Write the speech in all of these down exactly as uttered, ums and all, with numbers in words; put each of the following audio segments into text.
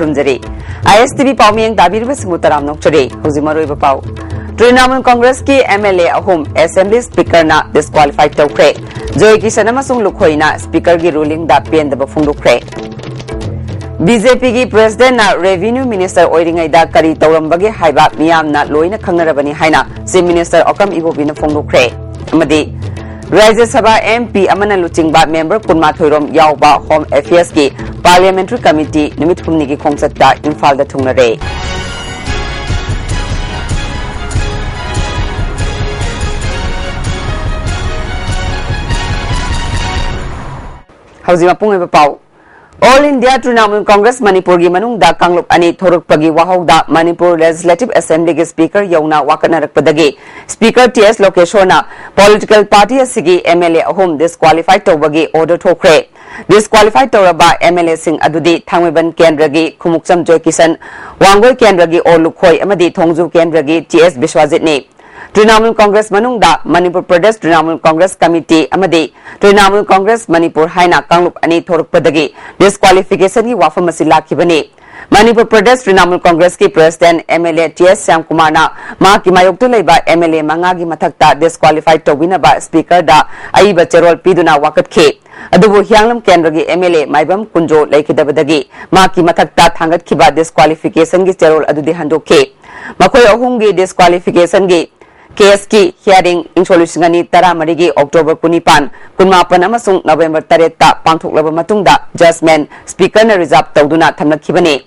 ꯈꯨꯔꯨꯝꯖꯔꯤ꯫ ꯑꯥꯏ ꯑꯦꯁ T V ꯄꯥꯎꯃꯤꯌꯦꯡ ꯇꯥꯕꯤꯔꯤꯕꯁꯤꯡꯕꯨ ꯇꯔꯥꯝꯅ ꯑꯣꯛꯆꯔꯤ꯫ ꯍꯧꯖꯤꯛ ꯃꯔꯨꯑꯣꯏꯕ ꯄꯥꯎ꯫ ꯇ꯭ꯔꯤꯅꯥꯃꯨꯜ ꯀꯣꯡꯒ꯭ꯔꯦꯁꯀꯤ ꯑꯦꯝ ꯑꯦꯜ ꯑꯦ ꯑꯍꯨꯝ ꯑꯦꯁꯦꯝꯕ꯭ꯂꯤ ꯁ꯭ꯄꯤꯀꯔꯅ ꯗꯤꯁꯀ꯭ꯋꯥꯂꯤꯐꯥꯏ ꯇꯧꯈ꯭ꯔꯦ꯫ ꯖꯣꯏ ꯀꯤꯁꯟ ꯑꯃꯁꯨꯡ ꯂꯨꯈꯣꯏꯅ ꯁ꯭ꯄꯤꯀꯔꯒꯤ ꯔꯨꯂꯤꯡꯗ ꯄꯦꯟꯗꯕ ꯐꯣꯡꯗꯣꯛꯈ꯭ꯔꯦ꯫ ꯕꯤ ꯖꯦ ꯄꯤꯒꯤ ꯄ꯭ꯔꯦꯁꯤꯗꯦꯟꯠꯅ ꯔꯦꯚꯤꯅ꯭ꯌꯨ ꯃꯤꯅꯤꯁꯇꯔ ꯑꯣꯏꯔꯤꯉꯩꯗ ꯀꯔꯤ ꯇꯧꯔꯝꯕꯒꯦ ꯍꯥꯏꯕ ꯃꯤꯌꯥꯝꯅ ꯂꯣꯏꯅ ꯈꯪꯅꯔꯕꯅꯤ ꯍꯥꯏꯅ ꯆꯤꯐ ꯃꯤꯅꯤꯁꯇꯔ ꯑꯣꯀꯝ ꯏꯕꯣꯕꯤꯅ ꯐꯣꯡꯗꯣꯛꯈ꯭ꯔꯦ꯫ ꯑꯃꯗꯤ ꯔꯥꯖ꯭ꯌ ꯁꯚꯥ ꯑꯦꯝ ꯄꯤ ꯑꯃꯅ ꯂꯨꯆꯤꯡꯕ ꯃꯦꯝꯕꯔ ꯀꯨꯟꯃꯥꯊꯣꯏ ꯔꯣꯝ ꯌꯥꯎꯕ ꯍꯣꯝ ꯑꯦꯐꯤꯌꯔꯁꯀꯤ ꯄꯥꯔꯂꯤꯌꯥꯃꯦꯟꯇꯔꯤ ꯀꯃꯤꯇꯤ ꯅꯨꯃꯤꯠ ꯍꯨꯝꯅꯤꯒꯤ ꯈꯣꯡꯆꯠꯇ ꯏꯝꯐꯥꯜꯗ ꯊꯨꯡꯂꯔꯦ꯫ ꯍꯧꯖꯤꯛ ꯃꯄꯨꯡ ꯑꯣꯏꯕ ꯄꯥꯎ꯫ ꯑꯣꯜ ꯏꯟꯗꯤꯌꯥ ꯇ꯭ꯔꯤꯅꯥꯃꯨꯜ ꯀꯣꯡꯒ꯭ꯔꯦꯁ ꯃꯅꯤꯄꯨꯔꯒꯤ ꯃꯅꯨꯡꯗ ꯀꯥꯡꯂꯨꯞ ꯑꯅꯤ ꯊꯣꯔꯛꯄꯒꯤ ꯋꯥꯍꯧꯗ ꯃꯅꯤꯄꯨꯔ ꯂꯦꯖꯤꯁꯂꯦꯇꯤꯚ ꯑꯦꯁꯦꯝꯕ꯭ꯂꯤꯒꯤ ꯁ꯭ꯄꯤꯀꯔ ꯌꯧꯅ ꯋꯥꯀꯠꯅꯔꯛꯄꯗꯒꯤ ꯁ꯭ꯄꯤꯀꯔ ꯇꯤ ꯑꯦꯁ ꯂꯣꯀꯦꯁꯣꯔꯅ ꯄꯣꯂꯤꯇꯤꯀꯦꯜ ꯄꯥꯔꯇꯤ ꯑꯁꯤꯒꯤ ꯑꯦꯝ ꯑꯦꯜ ꯑꯦ ꯑꯍꯨꯝ ꯗꯤꯁꯀ꯭ꯋꯥꯂꯤꯐꯥꯏ ꯇꯧꯕꯒꯤ ꯑꯣꯔꯗꯔ ꯊꯣꯛꯈ꯭ꯔꯦ꯫ ꯗꯤꯁꯀ꯭ꯋꯥꯂꯤꯐꯥꯏ ꯇꯧꯔꯕ ꯑꯦꯝ ꯑꯦꯜ ꯑꯦꯁꯤꯡ ꯑꯗꯨꯗꯤ ꯊꯥꯡꯃꯩꯕꯟ ꯀꯦꯟꯗ꯭ꯔꯒꯤ ꯈꯨꯃꯨꯛꯆꯝ ꯖꯣꯏꯀꯤꯁꯟ, ꯋꯥꯡꯒꯣꯏ ꯀꯦꯟꯗ꯭ꯔꯒꯤ ꯑꯣ ꯂꯨꯈꯣꯏ ꯑꯃꯗꯤ ꯊꯣꯡꯖꯨ ꯀꯦꯟꯗ꯭ꯔꯒꯤ ꯇꯤ ꯑꯦꯁ ꯕꯤꯁ꯭ꯋꯥꯖꯤꯠꯅꯤ꯫ ꯇ꯭ꯔꯤꯅꯥꯃꯨꯜ ꯀꯣꯡꯒ꯭ꯔꯦꯁ ꯃꯅꯨꯡꯗ ꯃꯅꯤꯄꯨꯔ ꯄ꯭ꯔꯗꯦꯁ ꯇ꯭ꯔꯤꯅꯥꯃꯨꯜ ꯀꯣꯡꯒ꯭ꯔꯦꯁ ꯀꯃꯤꯇꯤ ꯑꯃꯗꯤ ꯇ꯭ꯔꯤꯅꯥꯃꯨꯜ ꯀꯣꯡꯒ꯭ꯔꯦꯁ ꯃꯅꯤꯄꯨꯔ ꯍꯥꯏꯅ ꯀꯥꯡꯂꯨꯞ ꯑꯅꯤ ꯊꯣꯔꯛꯄꯗꯒꯤ ꯗꯤꯁꯀ꯭ꯋꯥꯂꯤꯐꯤꯀꯦꯁꯟꯒꯤ ꯋꯥꯐꯝ ꯑꯁꯤ ꯂꯥꯛꯈꯤꯕꯅꯤ꯫ ꯃꯅꯤꯄꯨꯔ ꯄ꯭ꯔꯗꯦꯁ ꯇ꯭ꯔꯤꯅꯥꯃꯨꯜ ꯀꯣꯡꯒ꯭ꯔꯦꯁꯀꯤ president M L A T S ꯁ꯭ꯌꯥꯝꯀꯨꯃꯥꯔꯅ ꯃꯍꯥꯛꯀꯤ ꯃꯥꯌꯣꯛꯇ ꯂꯩꯕ ꯑꯦꯝ ꯑꯦꯜ ꯑꯦ ꯃꯉꯥꯒꯤ ꯃꯊꯛꯇ ꯗꯤꯁꯀ꯭ꯋꯥꯂꯤꯐꯥꯏ ꯇꯧꯕꯤꯅꯕ ꯁ꯭ꯄꯤꯀꯔꯗ ꯑꯏꯕ ꯆꯦꯔꯣꯜ ꯄꯤꯗꯨꯅ ꯋꯥꯀꯠꯈꯤ꯫ ꯑꯗꯨꯕꯨ ꯍꯤꯌꯥꯡꯂꯝ ꯀꯦꯟꯗ꯭ꯔꯒꯤ ꯑꯦꯝ ꯑꯦꯜ ꯑꯦ ꯃꯥꯏꯕꯝ ꯀꯨꯟꯖꯣ ꯂꯩꯈꯤꯗꯕꯗꯒꯤ ꯃꯍꯥꯛꯀꯤ ꯃꯊꯛꯇ ꯊꯥꯡꯒꯠꯈꯤꯕ ꯗꯤꯁꯀ꯭ꯋꯥꯂꯤꯐꯤꯀꯦꯁꯟꯒꯤ ꯆꯦꯔꯣꯜ ꯑꯗꯨꯗꯤ ꯍꯟꯗꯣꯛꯈꯤ꯫ ꯃꯈꯣꯏ ꯑꯍꯨꯝꯒꯤ ꯗꯤꯁꯀ꯭ꯋꯥꯂꯤꯐꯤꯀꯦꯁꯟꯒꯤ ꯀꯦꯁꯀꯤ ꯍꯤꯌꯥꯔꯤꯡ ꯏꯪ ꯁꯣꯛ ꯂꯤꯁꯤꯡ ꯑꯅꯤ ꯇꯔꯥꯃꯔꯤꯒꯤ ꯑꯣꯛꯇꯣꯕꯔ ꯀꯨꯟꯅꯤꯄꯥꯟ, ꯀꯨꯟꯃꯥꯄꯟ ꯑꯃꯁꯨꯡ ꯅꯕꯦꯝꯕꯔ ꯇꯔꯦꯠꯇ ꯄꯥꯡꯊꯣꯛꯂꯕ ꯃꯇꯨꯡꯗ ꯖꯖꯃꯦꯟ ꯁ꯭ꯄꯤꯀꯔꯅ ꯔꯤꯖꯥꯔꯚ ꯇꯧꯗꯨꯅ ꯊꯝꯂꯛꯈꯤꯕꯅꯤ꯫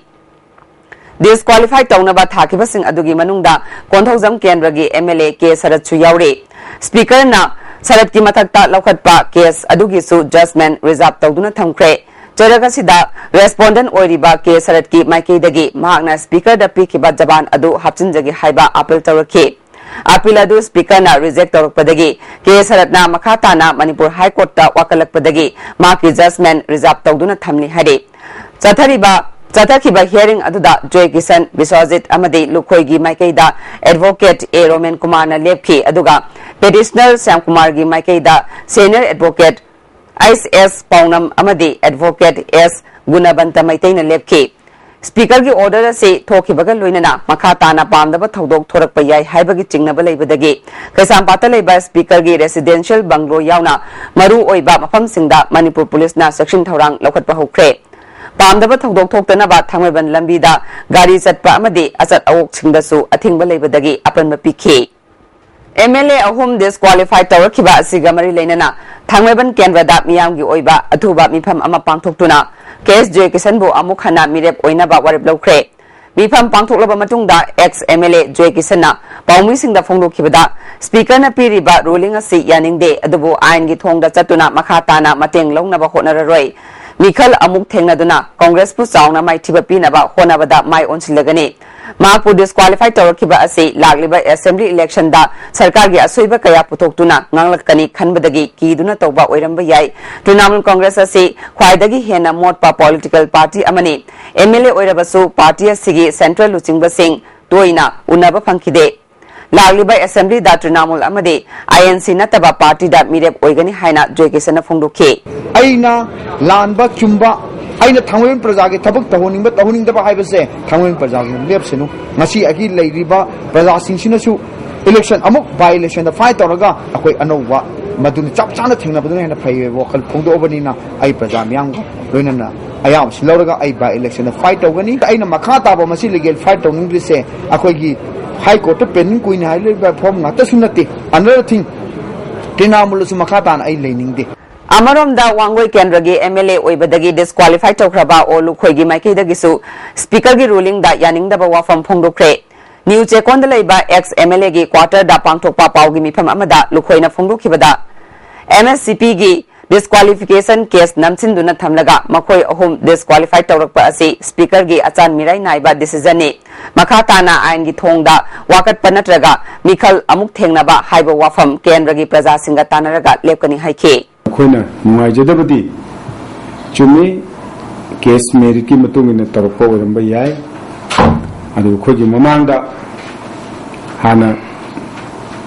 ꯗꯤꯁꯀ꯭ꯋꯥꯂꯤꯐꯥꯏ ꯇꯧꯅꯕ ꯊꯥꯈꯤꯕꯁꯤꯡ ꯑꯗꯨꯒꯤ ꯃꯅꯨꯡꯗ ꯀꯣꯟꯊꯧꯖꯝ ꯀꯦꯟꯗ꯭ꯔꯒꯤ ꯑꯦꯝ ꯑꯦꯜ ꯑꯦ ꯀꯦ ꯁꯔꯠꯁꯨ ꯌꯥꯎꯔꯤ꯫ ꯁ꯭ꯄꯤꯀꯔꯅ ꯁꯔꯠꯀꯤ ꯃꯊꯛꯇ ꯂꯧꯈꯠꯄ ꯀꯦꯁ ꯑꯗꯨꯒꯤꯁꯨ ꯖꯖꯃꯦꯟ ꯔꯤꯖꯥꯔꯚ ꯇꯧꯗꯨꯅ ꯊꯝꯈ꯭ꯔꯦ꯫ ꯆꯩꯔꯛ ꯑꯁꯤꯗ ꯔꯦꯁꯄꯣꯟꯗꯦꯟꯠ ꯑꯣꯏꯔꯤꯕ ꯀꯦ ꯁꯔꯠꯀꯤ ꯃꯥꯏꯀꯩꯗꯒꯤ ꯃꯍꯥꯛꯅ ꯁ꯭ꯄꯤꯀꯔꯗ ꯄꯤꯈꯤꯕ ꯖꯕꯥꯟ ꯑꯗꯨ ꯍꯥꯞꯆꯤꯟꯖꯒꯦ ꯍꯥꯏꯕ ꯑꯥꯄꯤꯜ ꯇꯧꯔꯛꯈꯤ꯫ ꯑꯥꯄꯤꯜ ꯑꯗꯨ ꯁ꯭ꯄꯤꯀꯔꯅ ꯔꯤꯖꯦꯛ ꯇꯧꯔꯛꯄꯗꯒꯤ ꯀꯦ ꯁꯔꯠꯅ ꯃꯈꯥ ꯇꯥꯅ ꯃꯅꯤꯄꯨꯔ ꯍꯥꯏ ꯀꯣꯔꯠꯇ ꯋꯥꯀꯠꯂꯛꯄꯗꯒꯤ ꯃꯍꯥꯛꯀꯤ ꯖꯖꯃꯦꯟ ꯔꯤꯖꯥꯔꯚ ꯇꯧꯗꯨꯅ ꯊꯝꯂꯤ ꯍꯥꯏꯔꯤ꯫ ꯆꯠꯊꯔꯤꯕ, ꯆꯠꯊꯈꯤꯕ ꯍꯤꯌꯥꯔꯤꯡ ꯑꯗꯨꯗ ꯖꯣꯏ ꯀꯤꯁꯟ, ꯕꯤꯁ꯭ꯋꯥꯖꯤꯠ ꯑꯃꯗꯤ ꯂꯨꯈꯣꯏꯒꯤ ꯃꯥꯏꯀꯩꯗ ꯑꯦꯗꯚꯣꯀꯦꯠ ꯑꯦ ꯔꯣꯃꯦꯟ ꯀꯨꯃꯥꯔꯅ ꯂꯦꯞꯈꯤ, ꯑꯗꯨꯒ ꯄꯦꯇꯤꯁꯅꯔ ꯁ꯭ꯌꯥꯝꯀꯨꯃꯥꯔꯒꯤ ꯃꯥꯏꯀꯩꯗ ꯁꯦꯅꯤꯌꯔ ꯑꯦꯗꯚꯣꯀꯦꯠ ꯑꯩꯆ ꯑꯦꯁ ꯄꯥꯎꯅꯝ ꯑꯃꯗꯤ ꯑꯦꯗꯚꯣꯀꯦꯠ ꯑꯦꯁ ꯒꯨꯅꯕꯟꯇ ꯃꯩꯇꯩꯅ ꯂꯦꯞꯈꯤ꯫ Speakerꯒꯤ order ꯑꯁꯤ ꯊꯣꯛꯈꯤꯕꯒ ꯂꯣꯏꯅꯅ ꯃꯈꯥ ꯇꯥꯅ ꯄꯥꯝꯗꯕ ꯊꯧꯗꯣꯛ ꯊꯣꯔꯛꯄ ꯌꯥꯏ ꯍꯥꯏꯕꯒꯤ ꯆꯤꯡꯅꯕ ꯂꯩꯕꯗꯒꯤ ꯀꯩꯁꯥꯝꯄꯥꯠꯇ ꯂꯩꯕ Speakerꯒꯤ residential bungalow ꯌꯥꯎꯅ ꯃꯔꯨ ꯑꯣꯏꯕ ꯃꯐꯝꯁꯤꯡꯗ ꯃꯅꯤꯄꯨꯔ ꯄꯨꯂꯤꯁꯅ ꯆꯦꯛꯁꯤꯟ ꯊꯧꯔꯥꯡ ꯂꯧꯈꯠꯄ ꯍꯧꯈ꯭ꯔꯦ꯫ ꯄꯥꯝꯗꯕ ꯊꯧꯗꯣꯛ ꯊꯣꯛꯇꯅꯕ ꯊꯥꯡꯃꯩꯕꯟ ꯂꯝꯕꯤꯗ ꯒꯥꯔꯤ ꯆꯠꯄ ꯑꯃꯗꯤ ꯑꯆꯠ ꯑꯋꯣꯛꯁꯤꯡꯗꯁꯨ ꯑꯊꯤꯡꯕ ꯂꯩꯕꯗꯒꯤ ꯑꯄꯟꯕ ꯄꯤꯈꯤ꯫ MLA ꯑꯍꯨꯝ disqualify ꯇꯧꯔꯛꯈꯤꯕ ꯑꯁꯤꯒ ꯃꯔꯤ ꯂꯩꯅꯅ ꯊꯥꯡꯃꯩꯕꯟ ꯀꯦꯟꯗ꯭ꯔꯗ ꯃꯤꯌꯥꯝꯒꯤ ꯑꯣꯏꯕ ꯑꯊꯨꯕ ꯃꯤꯐꯝ ꯑꯃ ꯄꯥꯡꯊꯣꯛꯇꯨꯅ ꯀꯦ ꯑꯦꯁ ꯖꯣꯏꯀꯤꯁꯟꯕꯨ ꯑꯃꯨꯛ ꯍꯟꯅ ꯃꯤꯔꯦꯞ ꯑꯣꯏꯅꯕ ꯋꯥꯔꯦꯞ ꯂꯧꯈ꯭ꯔꯦ꯫ ꯃꯤꯐꯝ ꯄꯥꯡꯊꯣꯛꯂꯕ ꯃꯇꯨꯡꯗ ex MLA ꯖꯣꯏꯀꯤꯁꯟꯅ ꯄꯥꯎꯃꯤꯁꯤꯡꯗ ꯐꯣꯡꯗꯣꯛꯈꯤꯕꯗ, Speakerꯅ ꯄꯤꯔꯤꯕ ruling ꯑꯁꯤ ꯌꯥꯅꯤꯡꯗꯦ, ꯑꯗꯨꯕꯨ ꯑꯥꯏꯟꯒꯤ ꯊꯣꯡꯗ ꯆꯠꯇꯨꯅ ꯃꯈꯥ ꯇꯥꯅ ꯃꯇꯦꯡ ꯂꯧꯅꯕ ꯍꯣꯠꯅꯔꯔꯣꯏ꯫ ꯃꯤꯈꯜ ꯑꯃꯨꯛ ꯊꯦꯡꯅꯗꯨꯅ ꯀꯣꯡꯒ꯭ꯔꯦꯁꯄꯨ ꯆꯥꯎꯅ ꯃꯥꯏꯊꯤꯕ ꯄꯤꯅꯕ ꯍꯣꯠꯅꯕꯗ ꯃꯥꯏ ꯑꯣꯟꯁꯤꯜꯂꯒꯅꯤ꯫ ꯃꯍꯥꯛꯄꯨ disqualify ꯇꯧꯔꯛꯈꯤꯕ ꯑꯁꯤ ꯂꯥꯛꯂꯤꯕ assembly electionꯗ ꯁꯔꯀꯥꯔꯒꯤ ꯑꯁꯣꯏꯕ ꯀꯌꯥ ꯄꯨꯊꯣꯛꯇꯨꯅ ꯉꯥꯡꯂꯛꯀꯅꯤ ꯈꯟꯕꯗꯒꯤ ꯀꯤꯗꯨꯅ ꯇꯧꯕ ꯑꯣꯏꯔꯝꯕ ꯌꯥꯏ꯫ ꯇ꯭ꯔꯤꯅꯥꯃꯨꯜ ꯀꯣꯡꯒ꯭ꯔꯦꯁ ꯑꯁꯤ ꯈ꯭ꯋꯥꯏꯗꯒꯤ ꯍꯦꯟꯅ ꯃꯣꯠꯄ political party ꯑꯃꯅꯤ꯫ MLA ꯑꯣꯏꯔꯕꯁꯨ party ꯑꯁꯤꯒꯤ central ꯂꯨꯆꯤꯡꯕꯁꯤꯡ ꯇꯣꯏꯅ ꯎꯅꯕ ꯐꯪꯈꯤꯗꯦ꯫ ꯂꯥꯛꯂꯤꯕ assemblyꯗ ꯇ꯭ꯔꯤꯅꯥꯃꯨꯜ ꯑꯃꯗꯤ INC ꯅꯠꯇꯕ partyꯗ ꯃꯤꯔꯦꯞ ꯑꯣꯏꯒꯅꯤ ꯍꯥꯏꯅ ꯖꯣꯏꯀꯤꯁꯟꯅ ꯐꯣꯡꯗꯣꯛꯈꯤ꯫ ꯑꯩꯅ ꯂꯥꯟꯕ ꯆꯨꯝꯕ, ꯑꯩꯅ ꯊꯥꯡꯃꯩꯕꯟ ꯄ꯭ꯔꯖꯥꯒꯤ ꯊꯕꯛ ꯇꯧꯍꯟꯅꯤꯡꯕ ꯇꯧꯍꯟꯅꯤꯡꯗꯕ ꯍꯥꯏꯕꯁꯦ ꯊꯥꯡꯃꯩꯕꯟ ꯄ꯭ꯔꯖꯥꯒꯤ ꯂꯦꯞꯁꯅꯨ꯫ ꯉꯁꯤ ꯑꯩꯒꯤ ꯂꯩꯔꯤꯕ ꯄ꯭ꯔꯖꯥꯁꯤꯡꯁꯤꯅꯁꯨ election ꯑꯃꯨꯛ by electionꯗ fight ꯇꯧꯔꯒ ꯑꯩꯈꯣꯏ ꯑꯅꯧꯕ ꯃꯗꯨꯅ ꯆꯞ ꯆꯥꯅ ꯊꯦꯡꯅꯕꯗꯨꯅ ꯍꯦꯟꯅ ꯐꯩ ꯍꯥꯏꯕ ꯋꯥꯈꯜ ꯐꯣꯡꯗꯣꯛꯑꯕꯅꯤꯅ ꯑꯩ ꯄ꯭ꯔꯖꯥ ꯃꯤꯌꯥꯝꯒ ꯂꯣꯏꯅꯅ ꯑꯌꯥꯕꯁꯤ ꯂꯧꯔꯒ ꯑꯩ by electionꯗ fight ꯇꯧꯒꯅꯤ꯫ ꯑꯩꯅ ꯃꯈꯥ ꯇꯥꯕ ꯃꯁꯤ legal fight ꯇꯧꯅꯤꯡꯗ꯭ꯔꯤꯁꯦ ꯑꯩꯈꯣꯏꯒꯤ High Courtꯇ pending ꯀꯨꯏꯅ ꯍꯥꯏ ꯂꯩꯕ ꯐꯣꯔꯝ ꯉꯥꯛꯇꯁꯨ ꯅꯠꯇꯦ꯫ Another thing, ꯇ꯭ꯔꯤꯅꯥꯃꯨꯜꯗꯁꯨ ꯃꯈꯥ ꯇꯥꯅ ꯑꯩ ꯂꯩꯅꯤꯡꯗꯦ꯫ ꯑꯃꯔꯣꯝꯗ ꯋꯥꯡꯒꯣꯏ ꯀꯦꯟꯗ꯭ꯔꯒꯤ MLA ꯑꯣꯏꯕꯗꯒꯤ disqualify ꯇꯧꯈ꯭ꯔꯕ ꯑꯣ ꯂꯨꯈꯣꯏꯒꯤ ꯃꯥꯏꯀꯩꯗꯒꯤꯁꯨ Speakerꯒꯤ rulingꯗ ꯌꯥꯅꯤꯡꯗꯕ ꯋꯥꯐꯝ ꯐꯣꯡꯗꯣꯛꯈ꯭ꯔꯦ꯫ ꯅ꯭ꯌꯨ ꯆꯦꯛꯀꯣꯟꯗ ꯂꯩꯕ ex MLAꯒꯤ quarterꯗ ꯄꯥꯡꯊꯣꯛꯄ ꯄꯥꯎꯒꯤ ꯃꯤꯐꯝ ꯑꯃꯗ ꯂꯨꯈꯣꯏꯅ ꯐꯣꯡꯗꯣꯛꯈꯤꯕꯗ, MSCPꯒꯤ disqualification case ꯅꯝꯁꯤꯟꯗꯨꯅ ꯊꯝꯂꯒ ꯃꯈꯣꯏ ꯑꯍꯨꯝ disqualify ꯇꯧꯔꯛꯄ ꯑꯁꯤ Speakerꯒꯤ ꯑꯆꯥꯟ ꯃꯤꯔꯥꯏ ꯅꯥꯏꯕ decisionꯅꯤ꯫ ꯃꯈꯥ ꯇꯥꯅ ꯑꯥꯏꯟꯒꯤ ꯊꯣꯡꯗ ꯋꯥꯀꯠꯄ ꯅꯠꯇ꯭ꯔꯒ ꯃꯤꯈꯜ ꯑꯃꯨꯛ ꯊꯦꯡꯅꯕ ꯍꯥꯏꯕ ꯋꯥꯐꯝ ꯀꯦꯟꯗ꯭ꯔꯒꯤ ꯄ꯭ꯔꯖꯥꯁꯤꯡꯒ ꯇꯥꯟꯅꯔꯒ ꯂꯦꯞꯀꯅꯤ ꯍꯥꯏꯈꯤ꯫ ꯑꯩꯈꯣꯏꯅ ꯅꯨꯡꯉꯥꯏꯖꯗꯕꯗꯤ ꯆꯨꯝꯃꯤ, case meritꯀꯤ ꯃꯇꯨꯡ ꯏꯟꯅ ꯇꯧꯔꯛꯄ ꯑꯣꯏꯔꯝꯕ ꯌꯥꯏ꯫ ꯑꯗꯨ ꯑꯩꯈꯣꯏꯒꯤ ꯃꯃꯥꯡꯗ ꯍꯥꯟꯅ